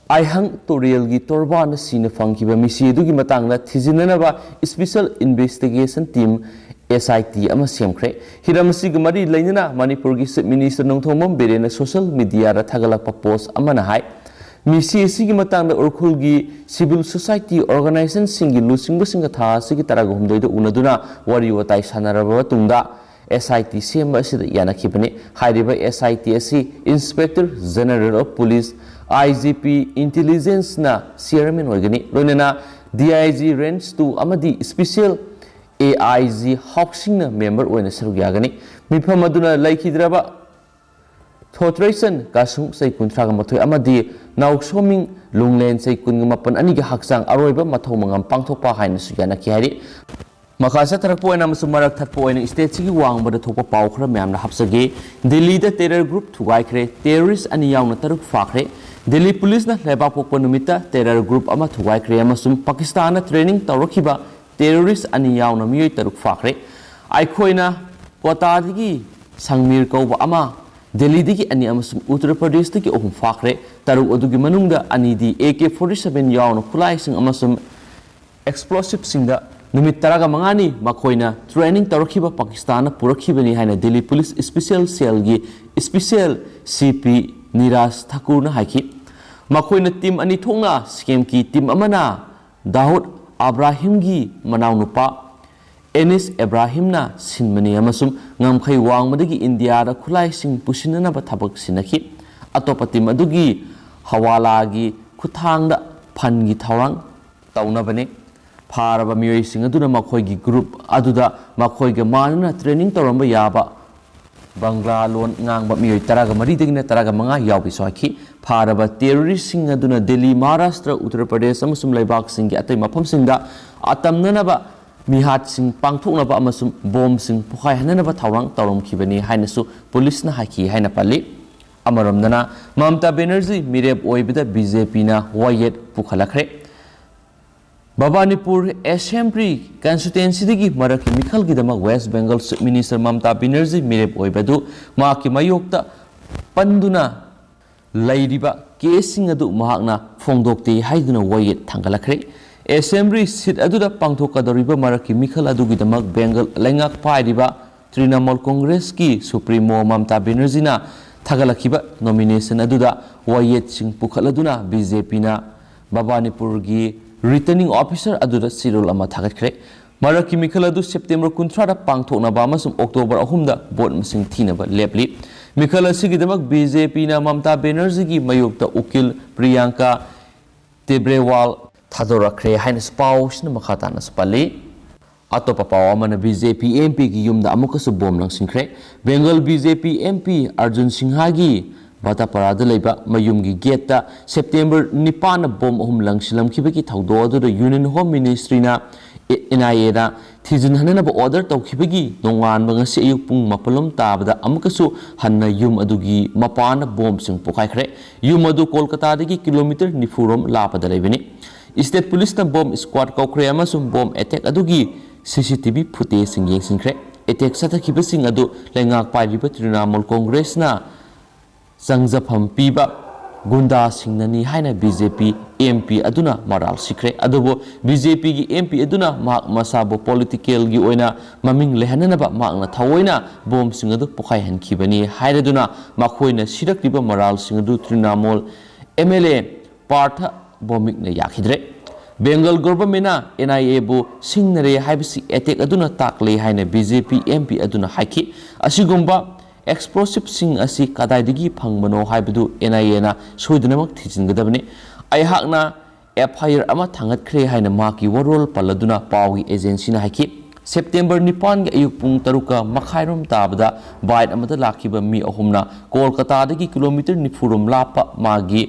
ꯑꯥꯏꯍꯪ ꯇꯨꯔꯦꯜꯒꯤ ꯇꯣꯔꯕꯥꯟꯗ ꯁꯤꯅ ꯐꯪꯈꯤꯕ ꯃꯤꯁꯤ ꯑꯗꯨꯒꯤ ꯃꯇꯥꯡꯗ ꯊꯤꯖꯤꯟꯅꯅꯕ special investigation team, S I T, ꯑꯃ ꯁꯦꯝꯈ꯭ꯔꯦ꯫ ꯍꯤꯔꯝ ꯑꯁꯤꯒ ꯃꯔꯤ ꯂꯩꯅꯅ ꯃꯅꯤꯄꯨꯔꯒꯤ ꯆꯤꯐ ꯃꯤꯅꯤꯁꯇꯔ ꯅꯣꯡꯊꯣꯝꯕꯝ ꯕꯤꯔꯦꯟꯅ ꯁꯣꯁꯤꯌꯦꯜ ꯃꯤꯗꯤꯌꯥꯗ ꯊꯥꯒꯠꯂꯛꯄ ꯄꯣꯁ ꯑꯃꯅ ꯍꯥꯏ, ꯃꯤꯁꯤ ꯑꯁꯤꯒꯤ ꯃꯇꯥꯡꯗ ꯎꯈ꯭ꯔꯨꯜꯒꯤ ꯁꯤꯚꯤꯜ ꯁꯣꯁꯥꯏꯇꯤ ꯑꯣꯔꯒꯅꯥꯏꯖꯦꯁꯟꯁꯤꯡꯒꯤ ꯂꯨꯆꯤꯡꯕꯁꯤꯡꯒ ꯊꯥ ꯑꯁꯤꯒꯤ ꯇꯔꯥꯒ ꯍꯨꯝꯗꯣꯏꯗ ꯎꯅꯗꯨꯅ ꯋꯥꯔꯤ ꯋꯥꯇꯥꯏ ꯁꯥꯟꯅꯔꯕ ꯃꯇꯨꯡꯗ ꯑꯦꯁ ꯑꯥꯏ ꯇꯤ ꯁꯦꯝꯕ ꯑꯁꯤꯗ ꯌꯥꯅꯈꯤꯕꯅꯤ꯫ ꯍꯥꯏꯔꯤꯕ ꯑꯦꯁ ꯑꯥꯏ ꯇꯤ ꯑꯁꯤ Inspector General of Police, I G P, Intelligence ꯅ ꯆꯤꯌꯔꯃꯦꯟ ꯑꯣꯏꯒꯅꯤ꯫ ꯂꯣꯏꯅꯅ D I G Range two ꯑꯃꯗꯤ ꯏꯁꯄꯤꯁꯦꯜ ꯑꯦ ꯑꯥꯏ ꯖꯤ ꯍꯥꯎꯁꯤꯡꯅ ꯃꯦꯝꯕꯔ ꯑꯣꯏꯅ ꯁꯔꯨꯛ ꯌꯥꯒꯅꯤ꯫ ꯃꯤꯐꯝ ꯑꯗꯨꯅ ꯂꯩꯈꯤꯗ꯭ꯔꯕ ꯊꯣꯇ꯭ꯔꯩꯆꯟ ꯀꯥꯁꯨꯡ ꯆꯍꯤ ꯀꯨꯟꯊ꯭ꯔꯥꯒ ꯃꯥꯊꯣꯏ ꯑꯃꯗꯤ ꯅꯥꯎꯁꯣꯃꯤꯡ ꯂꯨꯡꯂꯦꯟ ꯆꯍꯤ ꯀꯨꯟꯒ ꯃꯥꯄꯟ ꯑꯅꯤꯒꯤ ꯍꯛꯆꯥꯡ ꯑꯔꯣꯏꯕ ꯃꯊꯧ ꯃꯉꯝ ꯄꯥꯡꯊꯣꯛꯄ ꯍꯥꯏꯅꯁꯨ ꯌꯥꯅꯈꯤ ꯍꯥꯏꯔꯤ꯫ ꯃꯈꯥ ꯆꯠꯊꯔꯛꯄ ꯑꯣꯏꯅ ꯑꯃꯁꯨꯡ ꯃꯔꯛ ꯊꯠꯄ ꯑꯣꯏꯅ ꯏꯁꯇꯦꯠꯁꯤꯒꯤ ꯋꯥꯡꯃꯗ ꯊꯣꯛꯄ ꯄꯥꯎ ꯈꯔ ꯃꯌꯥꯝꯅ ꯍꯥꯞꯆꯒꯦ꯫ ꯗꯤꯜꯂꯤꯗ terror group ꯊꯨꯒꯥꯏꯈ꯭ꯔꯦ, terrorist ꯑꯅꯤ ꯌꯥꯎꯅ ꯇꯔꯨꯛ ꯐꯥꯈ꯭ꯔꯦ꯫ ꯗꯦꯜꯂꯤ ꯄꯨꯂꯤꯁꯅ ꯂꯩꯕꯥꯛ ꯄꯣꯛꯄ ꯅꯨꯃꯤꯠꯇ ꯇꯦꯔꯔ ꯒ꯭ꯔꯨꯞ ꯑꯃ ꯊꯨꯒꯥꯏꯈ꯭ꯔꯦ ꯑꯃꯁꯨꯡ ꯄꯥꯀꯤꯁꯇꯥꯟꯅ ꯇ꯭ꯔꯦꯅꯤꯡ ꯇꯧꯔꯛꯈꯤꯕ ꯇꯦꯔꯣꯔꯤꯁ ꯑꯅꯤ ꯌꯥꯎꯅ ꯃꯤꯑꯣꯏ ꯇꯔꯨꯛ ꯐꯥꯈ꯭ꯔꯦ꯫ ꯑꯩꯈꯣꯏꯅ ꯀꯣꯇꯥꯗꯒꯤ ꯁꯪꯃꯤꯔ ꯀꯧꯕ ꯑꯃ, ꯗꯦꯜꯂꯤꯗꯒꯤ ꯑꯅꯤ ꯑꯃꯁꯨꯡ ꯎꯠꯇꯔ ꯄ꯭ꯔꯗꯦꯁꯇꯒꯤ ꯑꯍꯨꯝ ꯐꯥꯈ꯭ꯔꯦ꯫ ꯇꯔꯨꯛ ꯑꯗꯨꯒꯤ ꯃꯅꯨꯡꯗ ꯑꯅꯤꯗꯤ ꯑꯦ ꯀꯦ ꯐꯣꯔꯇꯤ ꯁꯚꯦꯟ ꯌꯥꯎꯅ ꯈꯨꯠꯂꯥꯏꯁꯤꯡ ꯑꯃꯁꯨꯡ ꯑꯦꯛꯁꯄ꯭ꯂꯣꯁꯤꯞꯁꯤꯡꯗ ꯅꯨꯃꯤꯠ ꯇꯔꯥꯒ ꯃꯉꯥꯅꯤ ꯃꯈꯣꯏꯅ ꯇ꯭ꯔꯦꯅꯤꯡ ꯇꯧꯔꯛꯈꯤꯕ ꯄꯥꯀꯤꯁꯇꯥꯟꯅ ꯄꯨꯔꯛꯈꯤꯕꯅꯤ ꯍꯥꯏꯅ ꯗꯦꯜꯂꯤ ꯄꯨꯂꯤꯁ ꯏꯁꯄꯤꯁꯤꯌꯦꯜ ꯁꯦꯜꯒꯤ ꯏꯁꯄꯤꯁꯤꯌꯦꯜ ꯁꯤ ꯄꯤ ꯅꯤꯔꯥꯖ ꯊꯥꯀꯨꯔꯅ ꯍꯥꯏꯈꯤ꯫ ꯃꯈꯣꯏꯅ ꯇꯤꯝ ꯑꯅꯤ ꯊꯣꯛꯅ ꯁꯦꯝꯈꯤ꯫ ꯇꯤꯝ ꯑꯃꯅ ꯗꯥꯎꯗ ꯑꯕ꯭ꯔꯥꯍꯤꯝꯒꯤ ꯃꯅꯥꯎꯅꯨꯄꯥ ꯑꯦꯅꯤꯁ ꯑꯦꯕ꯭ꯔꯥꯍꯤꯝꯅ ꯁꯤꯟꯕꯅꯤ ꯑꯃꯁꯨꯡ ꯉꯝꯈꯩ ꯋꯥꯡꯃꯗꯒꯤ ꯏꯟꯗꯤꯌꯥꯗ ꯈꯨꯠꯂꯥꯏꯁꯤꯡ ꯄꯨꯁꯤꯟꯅꯅꯕ ꯊꯕꯛ ꯁꯤꯟꯅꯈꯤ꯫ ꯑꯇꯣꯞꯄ ꯇꯤꯝ ꯑꯗꯨꯒꯤ ꯍꯋꯥꯂꯥꯒꯤ ꯈꯨꯠꯊꯥꯡꯗ ꯐꯟꯒꯤ ꯊꯧꯔꯥꯡ ꯇꯧꯅꯕꯅꯤ꯫ ꯐꯥꯔꯕ ꯃꯤꯑꯣꯏꯁꯤꯡ ꯑꯗꯨꯅ ꯃꯈꯣꯏꯒꯤ ꯒ꯭ꯔꯨꯞ ꯑꯗꯨꯗ ꯃꯈꯣꯏꯒ ꯃꯥꯟꯅꯅ ꯇ꯭ꯔꯦꯅꯤꯡ ꯇꯧꯔꯝꯕ ꯌꯥꯕ ꯕꯪꯒ꯭ꯂꯥ ꯂꯣꯟ ꯉꯥꯡꯕ ꯃꯤꯑꯣꯏ ꯇꯔꯥꯒ ꯃꯔꯤꯗꯒꯤꯅ ꯇꯔꯥꯒ ꯃꯉꯥ ꯌꯥꯎꯕꯁꯨ ꯍꯥꯏꯈꯤ꯫ ꯐꯥꯔꯕ ꯇꯦꯔꯣꯔꯤꯁꯁꯤꯡ ꯑꯗꯨꯅ ꯗꯦꯜꯂꯤ, ꯃꯍꯥꯔꯥꯁꯇ꯭ꯔ, ꯎꯠꯇꯔ ꯄ꯭ꯔꯗꯦꯁ ꯑꯃꯁꯨꯡ ꯂꯩꯕꯥꯛꯁꯤꯡꯒꯤ ꯑꯇꯩ ꯃꯐꯝꯁꯤꯡꯗ ꯑꯇꯝꯅꯅꯕ ꯃꯤꯍꯥꯠꯁꯤꯡ ꯄꯥꯡꯊꯣꯛꯅꯕ ꯑꯃꯁꯨꯡ ꯕꯣꯝꯁꯤꯡ ꯄꯣꯈꯥꯏꯍꯟꯅꯅꯕ ꯊꯧꯔꯥꯡ ꯇꯧꯔꯝꯈꯤꯕꯅꯤ ꯍꯥꯏꯅꯁꯨ ꯄꯨꯂꯤꯁꯅ ꯍꯥꯏꯈꯤ ꯍꯥꯏꯅ ꯄꯜꯂꯤ꯫ ꯑꯃꯔꯣꯝꯗꯅ, ꯃꯃꯇꯥ ꯕꯦꯅꯔꯖꯤ ꯃꯤꯔꯦꯞ ꯑꯣꯏꯕꯗ ꯕꯤ ꯖꯦ ꯄꯤꯅ ꯋꯥꯌꯦꯠ ꯄꯨꯈꯠꯂꯛꯈ꯭ꯔꯦ꯫ ꯚꯕꯥꯅꯤꯄꯨꯔ ꯑꯦꯁꯦꯝꯕ꯭ꯂꯤ ꯀꯟꯁꯇꯤꯇ꯭ꯋꯦꯟꯁꯤꯗꯒꯤ ꯃꯔꯛꯀꯤ ꯃꯤꯈꯜꯒꯤꯗꯃꯛ west Bengal chief minister Mamata Banerjee ꯃꯤꯔꯦꯞ ꯑꯣꯏꯕ ꯑꯗꯨ ꯃꯍꯥꯛꯀꯤ ꯃꯥꯌꯣꯛꯇ ꯄꯟꯗꯨꯅ ꯂꯩꯔꯤꯕ ꯀꯦꯁꯁꯤꯡ ꯑꯗꯨ ꯃꯍꯥꯛꯅ ꯐꯣꯡꯗꯣꯛꯇꯦ ꯍꯥꯏꯗꯨꯅ ꯋꯥꯌꯦꯠ ꯊꯥꯡꯒꯠꯂꯛꯈ꯭ꯔꯦ꯫ ꯑꯦꯁꯦꯝꯕ꯭ꯂꯤ ꯁꯤꯠ ꯑꯗꯨꯗ ꯄꯥꯡꯊꯣꯛꯀꯗꯧꯔꯤꯕ ꯃꯔꯛꯀꯤ ꯃꯤꯈꯜ ꯑꯗꯨꯒꯤꯗꯃꯛ ꯕꯦꯡꯒꯜ ꯂꯩꯉꯥꯛ ꯄꯥꯏꯔꯤꯕ ꯇ꯭ꯔꯤꯅꯃꯣꯜ ꯀꯣꯡꯒ꯭ꯔꯦꯁꯀꯤ ꯁꯨꯄ꯭ꯔꯤꯃꯣ ꯃꯃꯇꯥ ꯕꯦꯅꯔꯖꯤꯅ ꯊꯥꯒꯠꯂꯛꯈꯤꯕ ꯅꯣꯃꯤꯅꯦꯁꯟ ꯑꯗꯨꯗ ꯋꯥꯌꯦꯠꯁꯤꯡ ꯄꯨꯈꯠꯂꯗꯨꯅ ꯕꯤ ꯖꯦ ꯄꯤꯅ ꯚꯕꯥꯅꯤꯄꯨꯔꯒꯤ ꯔꯤꯇꯔꯅꯤꯡ ꯑꯣꯐꯤꯁꯥꯔ ꯑꯗꯨꯗ ꯆꯦꯔꯣꯜ ꯑꯃ ꯊꯥꯒꯠꯈ꯭ꯔꯦ꯫ ꯃꯔꯛꯀꯤ ꯃꯤꯈꯜ ꯑꯗꯨ ꯁꯦꯞꯇꯦꯝꯕꯔ ꯀꯨꯟꯊ꯭ꯔꯥꯗ ꯄꯥꯡꯊꯣꯛꯅꯕ ꯑꯃꯁꯨꯡ ꯑꯣꯛꯇꯣꯕꯔ ꯑꯍꯨꯝꯗ ꯚꯣꯠ ꯃꯁꯤꯡ ꯊꯤꯅꯕ ꯂꯦꯞꯂꯤ꯫ ꯃꯤꯈꯜ ꯑꯁꯤꯒꯤꯗꯃꯛ ꯕꯤ ꯖꯦ ꯄꯤꯅ ꯃꯃꯇꯥ ꯕꯦꯅꯔꯖꯤꯒꯤ ꯃꯥꯌꯣꯛꯇ ꯎꯀꯤꯜ ꯄ꯭ꯔꯤꯌꯥꯡꯀꯥ ꯇꯦꯕ꯭ꯔꯦꯋꯥꯜ ꯊꯥꯗꯣꯔꯛꯈ꯭ꯔꯦ ꯍꯥꯏꯅꯁꯨ ꯄꯥꯎꯁꯤꯅ ꯃꯈꯥ ꯇꯥꯅꯁꯨ ꯄꯜꯂꯤ꯫ ꯑꯇꯣꯞꯄ ꯄꯥꯎ ꯑꯃꯅ, ꯕꯤ ꯖꯦ ꯄꯤ ꯑꯦꯝ ꯄꯤꯒꯤ ꯌꯨꯝꯗ ꯑꯃꯨꯛꯀꯁꯨ ꯕꯣꯝ ꯂꯪꯁꯤꯟꯈ꯭ꯔꯦ꯫ Bengal B J P M P Arjun ꯁꯤꯡꯍꯥꯒꯤ ꯚꯇꯥꯄꯥꯔꯥꯗ ꯂꯩꯕ ꯃꯌꯨꯝꯒꯤ ꯒꯦꯠꯇ ꯁꯦꯞꯇꯦꯝꯕꯔ ꯅꯤꯄꯥꯟꯗ ꯕꯣꯝ ꯑꯍꯨꯝ ꯂꯪꯁꯤꯜꯂꯝꯈꯤꯕꯒꯤ ꯊꯧꯗꯣꯛ ꯑꯗꯨꯗ ꯌꯨꯅꯤꯌꯟ ꯍꯣꯝ ꯃꯤꯅꯤꯁꯇ꯭ꯔꯤꯅ ꯑꯦꯟ ꯑꯥꯏ ꯑꯦꯅ ꯊꯤꯖꯤꯟꯍꯟꯅꯕ ꯑꯣꯔꯗꯔ ꯇꯧꯈꯤꯕꯒꯤ ꯅꯣꯡꯉꯥꯟꯕ ꯉꯁꯤ ꯑꯌꯨꯛ ꯄꯨꯡ ꯃꯥꯄꯜꯂꯣꯝ ꯇꯥꯕꯗ ꯑꯃꯨꯛꯀꯁꯨ ꯍꯟꯅ ꯌꯨꯝ ꯑꯗꯨꯒꯤ ꯃꯄꯥꯟꯗ ꯕꯣꯝꯁꯤꯡ ꯄꯣꯈꯥꯏꯈ꯭ꯔꯦ꯫ ꯌꯨꯝ ꯑꯗꯨ ꯀꯣꯜꯀꯇꯥꯗꯒꯤ ꯀꯤꯂꯣꯃꯤꯇꯔ ꯅꯤꯐꯨ ꯔꯣꯝ ꯂꯥꯞꯄꯗ ꯂꯩꯕꯅꯤ꯫ ꯁ꯭ꯇꯦꯠ ꯄꯨꯂꯤꯁꯅ ꯕꯣꯝ ꯁ꯭ꯀ꯭ꯋꯥꯗ ꯀꯧꯈ꯭ꯔꯦ ꯑꯃꯁꯨꯡ ꯕꯣꯝ ꯑꯦꯇꯦꯛ ꯑꯗꯨꯒꯤ ꯁꯤ ꯁꯤ ꯇꯤ ꯚꯤ ꯐꯨꯇꯦꯖꯁꯤꯡ ꯌꯦꯡꯁꯤꯟꯈ꯭ꯔꯦ꯫ ꯑꯦꯇꯦꯛ ꯆꯠꯊꯈꯤꯕꯁꯤꯡ ꯑꯗꯨ ꯂꯩꯉꯥꯛ ꯄꯥꯏꯔꯤꯕ ꯇ꯭ꯔꯤꯅꯥꯃꯨꯜ ꯀꯣꯡꯒ꯭ꯔꯦꯁꯅ ꯆꯪꯖꯐꯝ ꯄꯤꯕ ꯒꯨꯟꯗꯥꯁꯤꯡꯅꯅꯤ ꯍꯥꯏꯅ B J P M P ꯑꯗꯨꯅ ꯃꯔꯥꯜ ꯁꯤꯈ꯭ꯔꯦ꯫ ꯑꯗꯨꯕꯨ ꯕꯤ ꯖꯦ ꯄꯤꯒꯤ ꯑꯦꯝ ꯄꯤ ꯑꯗꯨꯅ ꯃꯍꯥꯛ ꯃꯁꯥꯕꯨ ꯄꯣꯂꯤꯇꯤꯀꯦꯜꯒꯤ ꯑꯣꯏꯅ ꯃꯃꯤꯡ ꯂꯩꯍꯟꯅꯅꯕ ꯃꯍꯥꯛꯅ ꯊꯑꯣꯏꯅ ꯕꯣꯝꯁꯤꯡ ꯑꯗꯨ ꯄꯣꯈꯥꯏꯍꯟꯈꯤꯕꯅꯤ ꯍꯥꯏꯔꯗꯨꯅ ꯃꯈꯣꯏꯅ ꯁꯤꯔꯛꯂꯤꯕ ꯃꯔꯥꯜꯁꯤꯡ ꯑꯗꯨ Trinamool M L A Partha ꯚꯧꯃꯤꯛꯅ ꯌꯥꯈꯤꯗ꯭ꯔꯦ꯫ ꯕꯦꯡꯒꯜ ꯒꯣꯚꯔꯟꯃꯦꯟꯠꯅ ꯑꯦꯟ ꯑꯥꯏ ꯑꯦꯕꯨ ꯁꯤꯡꯅꯔꯦ ꯍꯥꯏꯕꯁꯤ ꯑꯦꯇꯦꯛ ꯑꯗꯨꯅ ꯇꯥꯛꯂꯦ ꯍꯥꯏꯅ B J P M P ꯑꯗꯨꯅ ꯍꯥꯏꯈꯤ꯫ ꯑꯁꯤꯒꯨꯝꯕ ꯑꯦꯛꯁꯄ꯭ꯂꯣꯁꯤꯚꯁꯤꯡ ꯑꯁꯤ ꯀꯗꯥꯏꯗꯒꯤ ꯐꯪꯕꯅꯣ ꯍꯥꯏꯕꯗꯨ ꯑꯦꯟ ꯑꯥꯏ ꯑꯦꯅ ꯁꯣꯏꯗꯅꯃꯛ ꯊꯤꯖꯤꯟꯒꯗꯕꯅꯤ꯫ ꯑꯩꯍꯥꯛꯅ ꯑꯦꯐ ꯑꯥꯏ ꯑꯥꯔ ꯑꯃ ꯊꯥꯡꯒꯠꯈ꯭ꯔꯦ ꯍꯥꯏꯅ ꯃꯍꯥꯛꯀꯤ ꯋꯥꯔꯣꯜ ꯄꯜꯂꯗꯨꯅ ꯄꯥꯎꯒꯤ ꯑꯦꯖꯦꯟꯁꯤꯅ ꯍꯥꯏꯈꯤ꯫ ꯁꯦꯞꯇꯦꯝꯕꯔ ꯅꯤꯄꯥꯟꯒꯤ ꯑꯌꯨꯛ ꯄꯨꯡ ꯇꯔꯨꯛꯀ ꯃꯈꯥꯏꯔꯣꯝ ꯇꯥꯕꯗ ꯕꯥꯏꯛ ꯑꯃꯗ ꯂꯥꯛꯈꯤꯕ ꯃꯤ ꯑꯍꯨꯝꯅ ꯀꯣꯜꯀꯇꯥꯗꯒꯤ ꯀꯤꯂꯣꯃꯤꯇꯔ ꯅꯤꯐꯨ ꯔꯣꯝ ꯂꯥꯞꯄ ꯃꯥꯒꯤ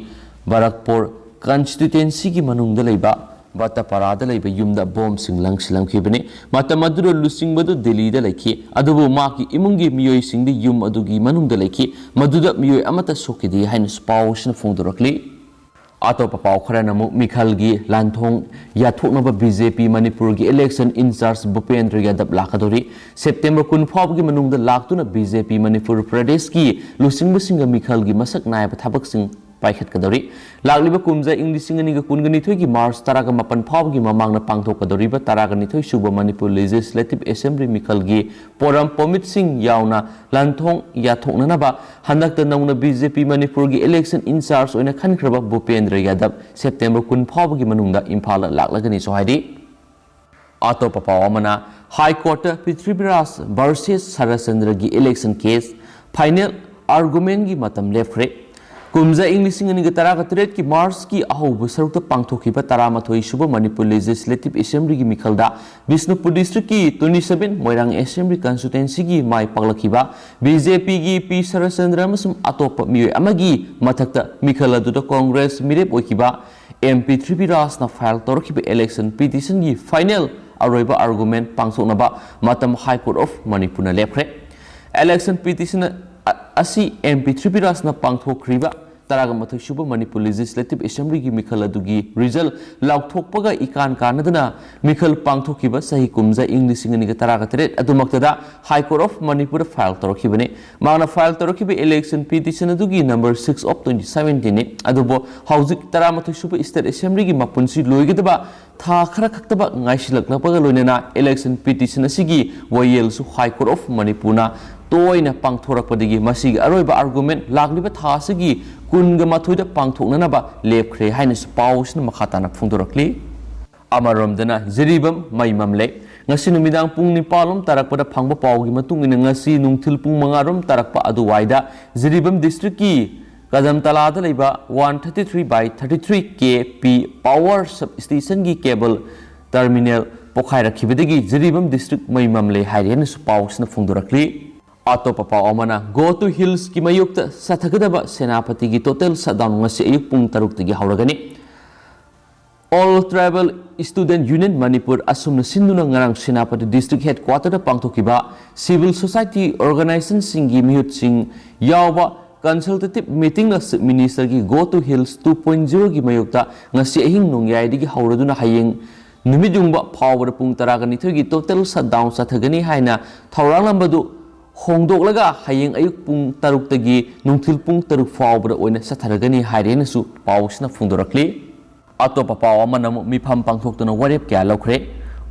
ꯕꯔꯛꯄꯨꯔ ꯀꯟꯁꯇꯤꯇ꯭ꯋꯦꯟꯁꯤꯒꯤ ꯃꯅꯨꯡꯗ ꯂꯩꯕ ꯕꯠꯇꯄꯥꯔꯥꯗ ꯂꯩꯕ ꯌꯨꯝꯗ ꯕꯣꯝꯁꯤꯡ ꯂꯪꯁꯤꯜꯂꯝꯈꯤꯕꯅꯤ꯫ ꯃꯇꯝ ꯑꯗꯨꯗ ꯂꯨꯆꯤꯡꯕꯗꯨ ꯗꯤꯜꯂꯤꯗ ꯂꯩꯈꯤ, ꯑꯗꯨꯕꯨ ꯃꯍꯥꯛꯀꯤ ꯏꯃꯨꯡꯒꯤ ꯃꯤꯑꯣꯏꯁꯤꯡꯗꯤ ꯌꯨꯝ ꯑꯗꯨꯒꯤ ꯃꯅꯨꯡꯗ ꯂꯩꯈꯤ, ꯃꯗꯨꯗ ꯃꯤꯑꯣꯏ ꯑꯃꯠꯇ ꯁꯣꯛꯈꯤꯗꯦ ꯍꯥꯏꯅꯁꯨ ꯄꯥꯎꯁꯤꯅ ꯐꯣꯡꯗꯣꯔꯛꯂꯤ꯫ ꯑꯇꯣꯞꯄ ꯄꯥꯎ ꯈꯔꯅ ꯑꯃꯨꯛ ꯃꯤꯈꯜꯒꯤ ꯂꯥꯟꯊꯣꯡ ꯌꯥꯊꯣꯛꯅꯕ ꯕꯤ ꯖꯦ ꯄꯤ ꯃꯅꯤꯄꯨꯔꯒꯤ ꯏꯂꯦꯛꯁꯟ ꯏꯟꯆꯥꯔꯖ ꯚꯨꯄꯦꯟꯗ꯭ꯔ ꯌꯥꯗꯕ ꯂꯥꯛꯀꯗꯧꯔꯤ꯫ ꯁꯦꯞꯇꯦꯝꯕꯔ ꯀꯨꯟ ꯐꯥꯎꯕꯒꯤ ꯃꯅꯨꯡꯗ ꯂꯥꯛꯇꯨꯅ ꯕꯤ ꯖꯦ ꯄꯤ ꯃꯅꯤꯄꯨꯔ ꯄ꯭ꯔꯗꯦꯁꯀꯤ ꯂꯨꯆꯤꯡꯕꯁꯤꯡꯒ ꯃꯤꯈꯜꯒꯤ ꯃꯁꯛ ꯅꯥꯏꯕ ꯊꯕꯛꯁꯤꯡ ꯄꯥꯏꯈꯠꯀꯗꯧꯔꯤ꯫ ꯂꯥꯛꯂꯤꯕ ꯀꯨꯝꯖꯥ ꯏꯪ ꯂꯤꯁꯤꯡ ꯑꯅꯤꯒ ꯀꯨꯟꯒ ꯅꯤꯊꯣꯏꯒꯤ ꯃꯥꯔꯆ ꯇꯔꯥꯒ ꯃꯥꯄꯟ ꯐꯥꯎꯕꯒꯤ ꯃꯃꯥꯡꯗ ꯄꯥꯡꯊꯣꯛꯀꯗꯧꯔꯤꯕ ꯇꯔꯥꯒ ꯅꯤꯊꯣꯏ ꯁꯨꯕ ꯃꯅꯤꯄꯨꯔ ꯂꯦꯖꯤꯁꯂꯦꯇꯤꯚ ꯑꯦꯁꯦꯝꯕ꯭ꯂꯤ ꯃꯤꯈꯜꯒꯤ ꯄꯣꯔꯝ ꯄꯣꯃꯤꯠꯁꯤꯡ ꯌꯥꯎꯅ ꯂꯥꯟꯊꯣꯡ ꯌꯥꯊꯣꯛꯅꯅꯕ ꯍꯟꯗꯛꯇ ꯅꯧꯅ ꯕꯤ ꯖꯦ ꯄꯤ ꯃꯅꯤꯄꯨꯔꯒꯤ ꯏꯂꯦꯛꯁꯟ ꯏꯟꯆꯥꯔꯖ ꯑꯣꯏꯅ ꯈꯟꯈ꯭ꯔꯕ ꯚꯨꯄꯦꯟꯗ꯭ꯔ ꯌꯥꯗꯕ ꯁꯦꯞꯇꯦꯝꯕꯔ ꯀꯨꯟ ꯐꯥꯎꯕꯒꯤ ꯃꯅꯨꯡꯗ ꯏꯝꯐꯥꯜꯗ ꯂꯥꯛꯂꯒꯅꯤꯁꯨ ꯍꯥꯏꯔꯤ꯫ ꯑꯇꯣꯞꯄ ꯄꯥꯎ ꯑꯃꯅ, ꯍꯥꯏ ꯀꯣꯔꯠꯇ Prithviraj versus ꯁꯔꯠꯆꯟꯗ꯭ꯔꯒꯤ election case final ꯑꯥꯔꯒꯨꯃꯦꯟꯒꯤ ꯃꯇꯝ ꯂꯦꯞꯈ꯭ꯔꯦ꯫ ꯀꯨꯝꯖꯥ ꯏꯪ ꯂꯤꯁꯤꯡ ꯑꯅꯤꯒ ꯇꯔꯥꯒ ꯇꯔꯦꯠꯀꯤ ꯃꯥꯔꯆꯀꯤ ꯑꯍꯧꯕ ꯁꯔꯨꯛꯇ ꯄꯥꯡꯊꯣꯛꯈꯤꯕ ꯇꯔꯥꯃꯥꯊꯣꯏ ꯁꯨꯕ ꯃꯅꯤꯄꯨꯔ ꯂꯦꯖꯤꯁꯂꯦꯇꯤꯚ ꯑꯦꯁꯦꯝꯕ꯭ꯂꯤꯒꯤ ꯃꯤꯈꯜꯗ ꯕꯤꯁꯅꯨꯄꯨꯔ ꯗꯤꯁꯇ꯭ꯔꯤꯛꯀꯤ ꯇ꯭ꯋꯦꯟꯇꯤ ꯁꯚꯦꯟ ꯃꯣꯏꯔꯥꯡ ꯑꯦꯁꯦꯝꯕ꯭ꯂꯤ ꯀꯟꯁꯇꯤꯇ꯭ꯋꯦꯟꯁꯤꯒꯤ ꯃꯥꯏ ꯄꯥꯛꯂꯛꯈꯤꯕ ꯕꯤ ꯖꯦ ꯄꯤꯒꯤ ꯄꯤ ꯁꯔꯠꯆꯟꯗ꯭ꯔ ꯑꯃꯁꯨꯡ ꯑꯇꯣꯞꯄ ꯃꯤꯑꯣꯏ ꯑꯃꯒꯤ ꯃꯊꯛꯇ ꯃꯤꯈꯜ ꯑꯗꯨꯗ ꯀꯣꯡꯒ꯭ꯔꯦꯁ ꯃꯤꯔꯦꯞ ꯑꯣꯏꯈꯤꯕ ꯑꯦꯝ ꯄ꯭ꯔꯤꯊꯤꯕꯤꯔꯥꯖꯅ ꯐꯥꯏꯜ ꯇꯧꯔꯛꯈꯤꯕ ꯏꯂꯦꯛꯁꯟ ꯄꯤꯇꯤꯁꯟꯒꯤ ꯐꯥꯏꯅꯦꯜ ꯑꯔꯣꯏꯕ ꯑꯥꯔꯒꯨꯃꯦꯟ ꯄꯥꯡꯊꯣꯛꯅꯕ ꯃꯇꯝ High Court of ꯃꯅꯤꯄꯨꯔꯅ ꯂꯦꯞꯈ꯭ꯔꯦ꯫ Election petition ꯑ-, ꯑꯁꯤ ꯑꯦꯝ ꯄꯤ ꯊ꯭ꯔꯤꯄꯤꯔꯥꯖꯅ ꯄꯥꯡꯊꯣꯛꯈ꯭ꯔꯤꯕ ꯇꯔꯥꯒ ꯃꯥꯊꯣꯏ ꯁꯨꯕ ꯃꯅꯤꯄꯨꯔ Legislative Assemblyꯒꯤ ꯃꯤꯈꯜ ꯑꯗꯨꯒꯤ result ꯂꯥꯎꯊꯣꯛꯄꯒ ꯏꯀꯥꯟ ꯀꯥꯟꯅꯗꯅ ꯃꯤꯈꯜ ꯄꯥꯡꯊꯣꯛꯈꯤꯕ ꯆꯍꯤ ꯀꯨꯝꯖꯥ ꯏꯪ ꯂꯤꯁꯤꯡ ꯑꯅꯤꯒ ꯇꯔꯥꯒ ꯇꯔꯦꯠ ꯑꯗꯨꯃꯛꯇꯗ High Court of ꯃꯅꯤꯄꯨꯔꯗ file ꯇꯧꯔꯛꯈꯤꯕꯅꯤ꯫ ꯃꯍꯥꯛꯅ file ꯇꯧꯔꯛꯈꯤꯕ election petition ꯑꯗꯨꯒꯤ number six of twenty seventeenꯅꯤ꯫ ꯑꯗꯨꯕꯨ ꯍꯧꯖꯤꯛ ꯇꯔꯥꯃꯥꯊꯣꯏ ꯁꯨꯕ State Assemblyꯒꯤ ꯃꯄꯨꯟꯁꯤ ꯂꯣꯏꯒꯗꯕ ꯊꯥ ꯈꯔ ꯈꯛꯇꯃꯛ ꯉꯥꯏꯁꯤꯜꯂꯛꯂꯛꯄꯒ ꯂꯣꯏꯅꯅ election petition ꯑꯁꯤꯒꯤ ꯋꯥꯌꯦꯜꯁꯨ High Court of ꯃꯅꯤꯄꯨꯔꯅ ꯇꯣꯏꯅ ꯄꯥꯡꯊꯣꯔꯛꯄꯗꯒꯤ ꯃꯁꯤꯒꯤ ꯑꯔꯣꯏꯕ ꯑꯥꯔꯒꯨꯃꯦꯟ ꯂꯥꯛꯂꯤꯕ ꯊꯥ ꯑꯁꯤꯒꯤ ꯀꯨꯟꯒ ꯃꯥꯊꯣꯏꯗ ꯄꯥꯡꯊꯣꯛꯅꯅꯕ ꯂꯦꯞꯈ꯭ꯔꯦ ꯍꯥꯏꯅꯁꯨ ꯄꯥꯎ ꯑꯁꯤꯅ ꯃꯈꯥ ꯇꯥꯅ ꯐꯣꯡꯗꯣꯔꯛꯂꯤ꯫ ꯑꯃꯔꯣꯝꯗꯅ ꯖꯤꯔꯤꯕꯥꯝ ꯃꯩ ꯃꯝꯂꯦ꯫ ꯉꯁꯤ ꯅꯨꯃꯤꯗꯥꯡ ꯄꯨꯡ ꯅꯤꯄꯥꯜ ꯔꯣꯝ ꯇꯥꯔꯛꯄꯗ ꯐꯪꯕ ꯄꯥꯎꯒꯤ ꯃꯇꯨꯡ ꯏꯟꯅ ꯉꯁꯤ ꯅꯨꯡꯊꯤꯜ ꯄꯨꯡ ꯃꯉꯥ ꯔꯣꯝ ꯇꯥꯔꯛꯄ ꯑꯗꯨꯋꯥꯏꯗ ꯖꯤꯔꯤꯕꯥꯝ districtꯀꯤ ꯀꯗꯝꯇꯂꯥꯗ ꯂꯩꯕ one thirty three by thirty three K P power substationꯒꯤ cable terminal ꯄꯣꯈꯥꯏꯔꯛꯈꯤꯕꯗꯒꯤ Jiribam district ꯃꯩ ꯃꯝꯂꯦ ꯍꯥꯏꯔꯦꯅꯁꯨ ꯄꯥꯎꯁꯤꯅ ꯐꯣꯡꯗꯣꯔꯛꯂꯤ꯫ ꯑꯇꯣꯞꯄ ꯄꯥꯎ ꯑꯃꯅ, Go to Hillsꯀꯤ ꯃꯥꯌꯣꯛꯇ ꯆꯠꯊꯒꯗꯕ ꯁꯦꯅꯥꯄꯇꯤꯒꯤ total shutdown ꯉꯁꯤ ꯑꯌꯨꯛ ꯄꯨꯡ ꯇꯔꯨꯛꯇꯒꯤ ꯍꯧꯔꯒꯅꯤ꯫ All Tribal Student Union Manipur ꯑꯁꯨꯝꯅ ꯁꯤꯟꯗꯨꯅ ꯉꯔꯥꯡ ꯁꯦꯅꯥꯄꯇꯤ district headquarterꯗ ꯄꯥꯡꯊꯣꯛꯈꯤꯕ civil society organizationꯁꯤꯡꯒꯤ ꯃꯤꯍꯨꯠꯁꯤꯡ ꯌꯥꯎꯕ consultative meetingꯅ Chief Ministerꯒꯤ Go to Hills two point zeroꯒꯤ ꯃꯥꯌꯣꯛꯇ ꯉꯁꯤ ꯑꯍꯤꯡ ꯅꯣꯡꯌꯥꯏꯗꯒꯤ ꯍꯧꯔꯗꯨꯅ ꯍꯌꯦꯡ ꯅꯨꯃꯤꯠ ꯌꯨꯡꯕ ꯐꯥꯎꯕꯗ ꯄꯨꯡ ꯇꯔꯥꯒ ꯅꯤꯊꯣꯏꯒꯤ total shutdown ꯆꯠꯊꯒꯅꯤ ꯍꯥꯏꯅ ꯊꯧꯔꯥꯡꯂꯝꯕꯗꯨ ꯍꯣꯡꯗꯣꯛꯂꯒ ꯍꯌꯦꯡ ꯑꯌꯨꯛ ꯄꯨꯡ ꯇꯔꯨꯛꯇꯒꯤ ꯅꯨꯡꯊꯤꯜ ꯄꯨꯡ ꯇꯔꯨꯛ ꯐꯥꯎꯕꯗ ꯑꯣꯏꯅ ꯆꯠꯊꯔꯒꯅꯤ ꯍꯥꯏꯔꯦꯅꯁꯨ ꯄꯥꯎꯁꯤꯅ ꯐꯣꯡꯗꯣꯔꯛꯂꯤ꯫ ꯑꯇꯣꯞꯄ ꯄꯥꯎ ꯑꯃꯅ ꯑꯃꯨꯛ ꯃꯤꯐꯝ ꯄꯥꯡꯊꯣꯛꯇꯨꯅ ꯋꯥꯔꯦꯞ ꯀꯌꯥ ꯂꯧꯈ꯭ꯔꯦ꯫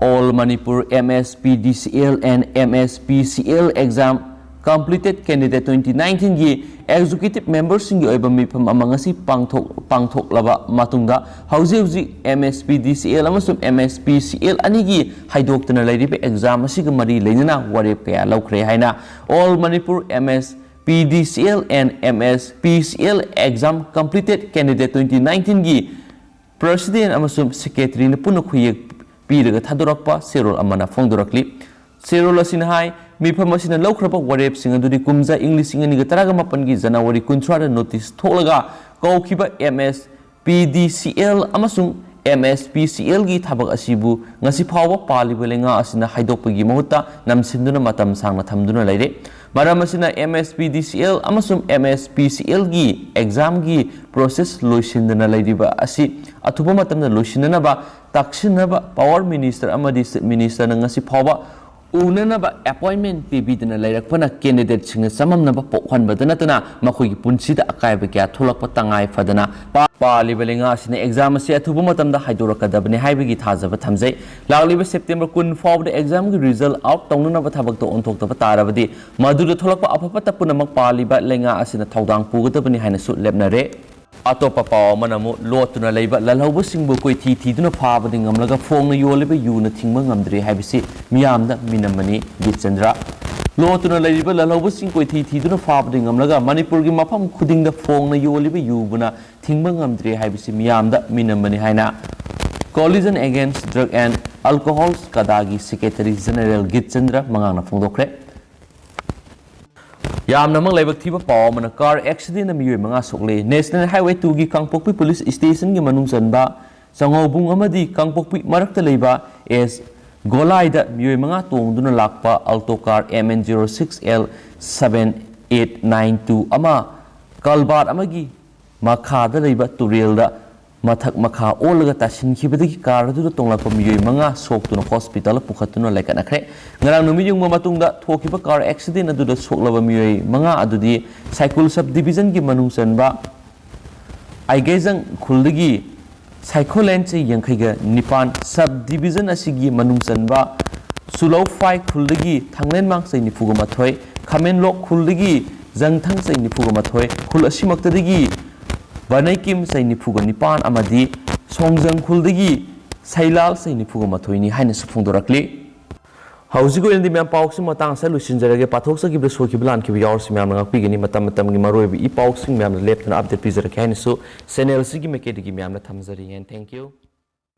All Manipur M S P D C L and M S P C L exam completed candidate twenty nineteenꯒꯤ executive memberꯁꯤꯡꯒꯤ ꯑꯣꯏꯕ ꯃꯤꯐꯝ ꯑꯃ ꯉꯁꯤ ꯄꯥꯡꯊꯣꯛ-, ꯄꯥꯡꯊꯣꯛꯂꯕ ꯃꯇꯨꯡꯗ ꯍꯧꯖꯤꯛ ꯍꯧꯖꯤꯛ M S P D C L ꯑꯃꯁꯨꯡ M S P C L ꯑꯅꯤꯒꯤ ꯍꯥꯏꯗꯣꯛꯇꯅ ꯂꯩꯔꯤꯕ exam ꯑꯁꯤꯒ ꯃꯔꯤ ꯂꯩꯅꯅ ꯋꯥꯔꯦꯞ ꯀꯌꯥ ꯂꯧꯈ꯭ꯔꯦ ꯍꯥꯏꯅ All Manipur M S P D C L and M S P C L exam completed candidate twenty nineteenꯒꯤ president ꯑꯃꯁꯨꯡ secretaryꯅ ꯄꯨꯟꯅ ꯈꯨꯌꯦꯛ ꯄꯤꯔꯒ ꯊꯥꯗꯣꯔꯛꯄ ꯆꯦꯔꯣꯜ ꯑꯃꯅ ꯐꯣꯡꯗꯣꯔꯛꯂꯤ꯫ ꯆꯦꯔꯣꯜ ꯑꯁꯤꯅ ꯍꯥꯏ, ꯃꯤꯐꯝ ꯑꯁꯤꯅ ꯂꯧꯈ꯭ꯔꯕ ꯋꯥꯔꯦꯞꯁꯤꯡ ꯑꯗꯨꯗꯤ ꯀꯨꯝꯖꯥ ꯏꯪ ꯂꯤꯁꯤꯡ ꯑꯅꯤꯒ ꯇꯔꯥꯒ ꯃꯥꯄꯟꯒꯤ January ꯀꯨꯟꯊ꯭ꯔꯥꯗ notice ꯊꯣꯛꯂꯒ ꯀꯧꯈꯤꯕ M S P D C L ꯑꯃꯁꯨꯡ M S P C L ꯒꯤ ꯊꯕꯛ ꯑꯁꯤꯕꯨ ꯉꯁꯤ ꯐꯥꯎꯕ ꯄꯥꯜꯂꯤꯕ ꯂꯩꯉꯥꯛ ꯑꯁꯤꯅ ꯍꯥꯏꯗꯣꯛꯄꯒꯤ ꯃꯍꯨꯠꯇ ꯅꯝꯁꯤꯟꯗꯨꯅ ꯃꯇꯝ ꯁꯥꯡꯅ ꯊꯝꯗꯨꯅ ꯂꯩꯔꯦ꯫ ꯃꯔꯝ ꯑꯁꯤꯅ M S P D C L ꯑꯃꯁꯨꯡ M S P C L ꯒꯤ exam ꯒꯤ process ꯂꯣꯏꯁꯤꯟꯗꯅ ꯂꯩꯔꯤꯕ ꯑꯁꯤ ꯑꯊꯨꯕ ꯃꯇꯝꯗ ꯂꯣꯏꯁꯤꯟꯅꯅꯕ ꯇꯛꯁꯤꯟꯅꯕ Power Minister ꯑꯃꯗꯤ Chief Minister ꯅ ꯉꯁꯤ ꯐꯥꯎꯕ ꯎꯅꯅꯕ appointment ꯄꯤꯕꯤꯗꯅ ꯂꯩꯔꯛꯄꯅ candidate ꯁꯤꯡꯅ ꯆꯃꯝꯅꯕ ꯄꯣꯛꯍꯟꯕꯗ ꯅꯠꯇꯅ ꯃꯈꯣꯏꯒꯤ ꯄꯨꯟꯁꯤꯗ ꯑꯀꯥꯏꯕ ꯀꯌꯥ ꯊꯣꯛꯂꯛꯄ ꯇꯉꯥꯏ ꯐꯗꯅ ꯄꯥ-, ꯄꯥꯜꯂꯤꯕ ꯂꯩꯉꯥꯛ ꯑꯁꯤꯅ exam ꯑꯁꯤ ꯑꯊꯨꯕ ꯃꯇꯝꯗ ꯍꯥꯏꯗꯣꯔꯛꯀꯗꯕꯅꯤ ꯍꯥꯏꯕꯒꯤ ꯊꯥꯖꯕ ꯊꯝꯖꯩ꯫ ꯂꯥꯛꯂꯤꯕ September ꯀꯨꯟ ꯐꯥꯎꯕꯗ exam ꯒꯤ result out ꯇꯧꯅꯅꯕ ꯊꯕꯛꯇ ꯑꯣꯟꯊꯣꯛꯇꯕ ꯇꯥꯔꯕꯗꯤ ꯃꯗꯨꯗ ꯊꯣꯛꯂꯛꯄ ꯑꯐ ꯐꯠꯇ ꯄꯨꯝꯅꯃꯛ ꯄꯥꯜꯂꯤꯕ ꯂꯩꯉꯥꯛ ꯑꯁꯤꯅ ꯊꯧꯗꯥꯡ ꯄꯨꯒꯗꯕꯅꯤ ꯍꯥꯏꯅꯁꯨ ꯂꯦꯞꯅꯔꯦ꯫ ꯑꯇꯣꯞꯄ ꯄꯥꯎ ꯑꯃꯅ ꯑꯃꯨꯛ ꯂꯣꯠꯇꯨꯅ ꯂꯩꯕ ꯂꯜꯍꯧꯕꯁꯤꯡꯕꯨ ꯀꯣꯏꯊꯤ ꯊꯤꯗꯨꯅ ꯐꯥꯕꯗꯤ ꯉꯝꯂꯒ ꯐꯣꯡꯅ ꯌꯣꯜꯂꯤꯕ ꯌꯨꯅ ꯊꯤꯡꯕ ꯉꯝꯗ꯭ꯔꯦ ꯍꯥꯏꯕꯁꯤ ꯃꯤꯌꯥꯝꯗ ꯃꯤꯅꯝꯕꯅꯤ꯫ ꯒꯤꯠꯆꯟꯗ꯭ꯔ꯫ ꯂꯣꯠꯇꯨꯅ ꯂꯩꯔꯤꯕ ꯂꯜꯍꯧꯕꯁꯤꯡ ꯀꯣꯏꯊꯤ ꯊꯤꯗꯨꯅ ꯐꯥꯕꯗꯤ ꯉꯝꯂꯒ ꯃꯅꯤꯄꯨꯔꯒꯤ ꯃꯐꯝ ꯈꯨꯗꯤꯡꯗ ꯐꯣꯡꯅ ꯌꯣꯜꯂꯤꯕ ꯌꯨꯕꯨꯅ ꯊꯤꯡꯕ ꯉꯝꯗ꯭ꯔꯦ ꯍꯥꯏꯕꯁꯤ ꯃꯤꯌꯥꯝꯗ ꯃꯤꯅꯝꯕꯅꯤ ꯍꯥꯏꯅ Coalition Against Drug and Alcohol, ꯀꯗꯥꯒꯤ Secretary General ꯒꯤꯠꯆꯟꯗ꯭ꯔ ꯃꯉꯥꯡꯅ ꯐꯣꯡꯗꯣꯛꯈ꯭ꯔꯦ꯫ ꯌꯥꯝꯅꯃꯛ ꯂꯥꯏꯕꯛ ꯊꯤꯕ ꯄꯥꯎ ꯑꯃꯅ, car accident ꯗ ꯃꯤꯑꯣꯏ ꯃꯉꯥ ꯁꯣꯛꯂꯦ꯫ National Highway two ꯒꯤ ꯀꯥꯡꯄꯣꯛꯄꯤ Police Station ꯒꯤ ꯃꯅꯨꯡ ꯆꯟꯕ ꯆꯉꯧꯕꯨꯡ ꯑꯃꯗꯤ ꯀꯥꯡꯄꯣꯛꯄꯤ ꯃꯔꯛꯇ ꯂꯩꯕ ꯑꯦꯁ ꯒꯣꯂꯥꯏꯗ ꯃꯤꯑꯣꯏ ꯃꯉꯥ ꯇꯣꯡꯗꯨꯅ ꯂꯥꯛꯄ Alto car M N zero six L seven eight nine two ꯑꯃ culvert ꯑꯃꯒꯤ ꯃꯈꯥꯗ ꯂꯩꯕ ꯇꯨꯔꯦꯜꯗ ꯃꯊꯛ ꯃꯈꯥ ꯑꯣꯜꯂꯒ ꯇꯥꯁꯤꯟꯈꯤꯕꯗꯒꯤ car ꯑꯗꯨꯗ ꯇꯣꯡꯂꯛꯄ ꯃꯤꯑꯣꯏ ꯃꯉꯥ ꯁꯣꯛꯇꯨꯅ hospital ꯄꯨꯈꯠꯇꯨꯅ ꯂꯩꯈꯠꯅꯈ꯭ꯔꯦ꯫ ꯉꯔꯥꯡ ꯅꯨꯃꯤꯠ ꯌꯨꯡꯕ ꯃꯇꯨꯡꯗ ꯊꯣꯛꯈꯤꯕ car accident ꯑꯗꯨꯗ ꯁꯣꯛꯂꯕ ꯃꯤꯑꯣꯏ ꯃꯉꯥ ꯑꯗꯨꯗꯤ ꯁꯥꯏꯈꯨꯜ sub division ꯒꯤ ꯃꯅꯨꯡ ꯆꯟꯕ ꯑꯥꯏꯒꯩꯖꯪ ꯈꯨꯜꯗꯒꯤ ꯁꯥꯏꯈꯣꯂꯦꯟ ꯆꯍꯤ ꯌꯥꯡꯈꯩꯒ ꯅꯤꯄꯥꯟ, sub division ꯑꯁꯤꯒꯤ ꯃꯅꯨꯡ ꯆꯟꯕ ꯁꯨꯂꯧꯐꯥꯏ ꯈꯨꯜꯗꯒꯤ ꯊꯥꯡꯂꯦꯟꯃꯥꯡ ꯆꯍꯤ ꯅꯤꯐꯨꯒ ꯃꯥꯊꯣꯏ, ꯈꯥꯃꯦꯟꯂꯣꯛ ꯈꯨꯜꯗꯒꯤ ꯖꯪꯊꯪ ꯆꯍꯤ ꯅꯤꯐꯨꯒ ꯃꯥꯊꯣꯏ, ꯈꯨꯜ ꯑꯁꯤꯃꯛꯇꯗꯒꯤ ꯕꯅꯩꯀꯤꯝ ꯆꯍꯤ ꯅꯤꯐꯨꯒ ꯅꯤꯄꯥꯟ ꯑꯃꯗꯤ ꯁꯣꯡꯖꯪ ꯈꯨꯜꯗꯒꯤ ꯁꯩꯂꯥꯜ ꯆꯍꯤ ꯅꯤꯐꯨꯒ ꯃꯥꯊꯣꯏꯅꯤ ꯍꯥꯏꯅꯁꯨ ꯐꯣꯡꯗꯣꯔꯛꯂꯤ꯫ ꯍꯧꯖꯤꯛꯀꯤ ꯑꯣꯏꯅꯗꯤ ꯃꯌꯥꯝ ꯄꯥꯎꯁꯤ ꯃꯇꯥꯡ ꯑꯁꯤꯗ ꯂꯣꯏꯁꯤꯟꯖꯔꯒꯦ꯫ ꯄꯥꯊꯣꯛꯆꯈꯤꯕꯗ ꯁꯣꯏꯈꯤꯕ ꯂꯥꯟꯈꯤꯕ ꯌꯥꯎꯔꯁꯨ ꯃꯌꯥꯝꯅ ꯉꯥꯛꯄꯤꯒꯅꯤ꯫ ꯃꯇꯝ ꯃꯇꯝꯒꯤ ꯃꯔꯨꯑꯣꯏꯕ ꯏ ꯄꯥꯎꯁꯤꯡ ꯃꯌꯥꯝꯅ ꯂꯦꯞꯇꯅ update ꯄꯤꯖꯔꯛꯀꯦ ꯍꯥꯏꯅꯁꯨ channel ꯑꯁꯤꯒꯤ ꯃꯥꯏꯀꯩꯗꯒꯤ ꯃꯌꯥꯝꯅ ꯊꯝꯖꯔꯤ꯫ And thank you꯫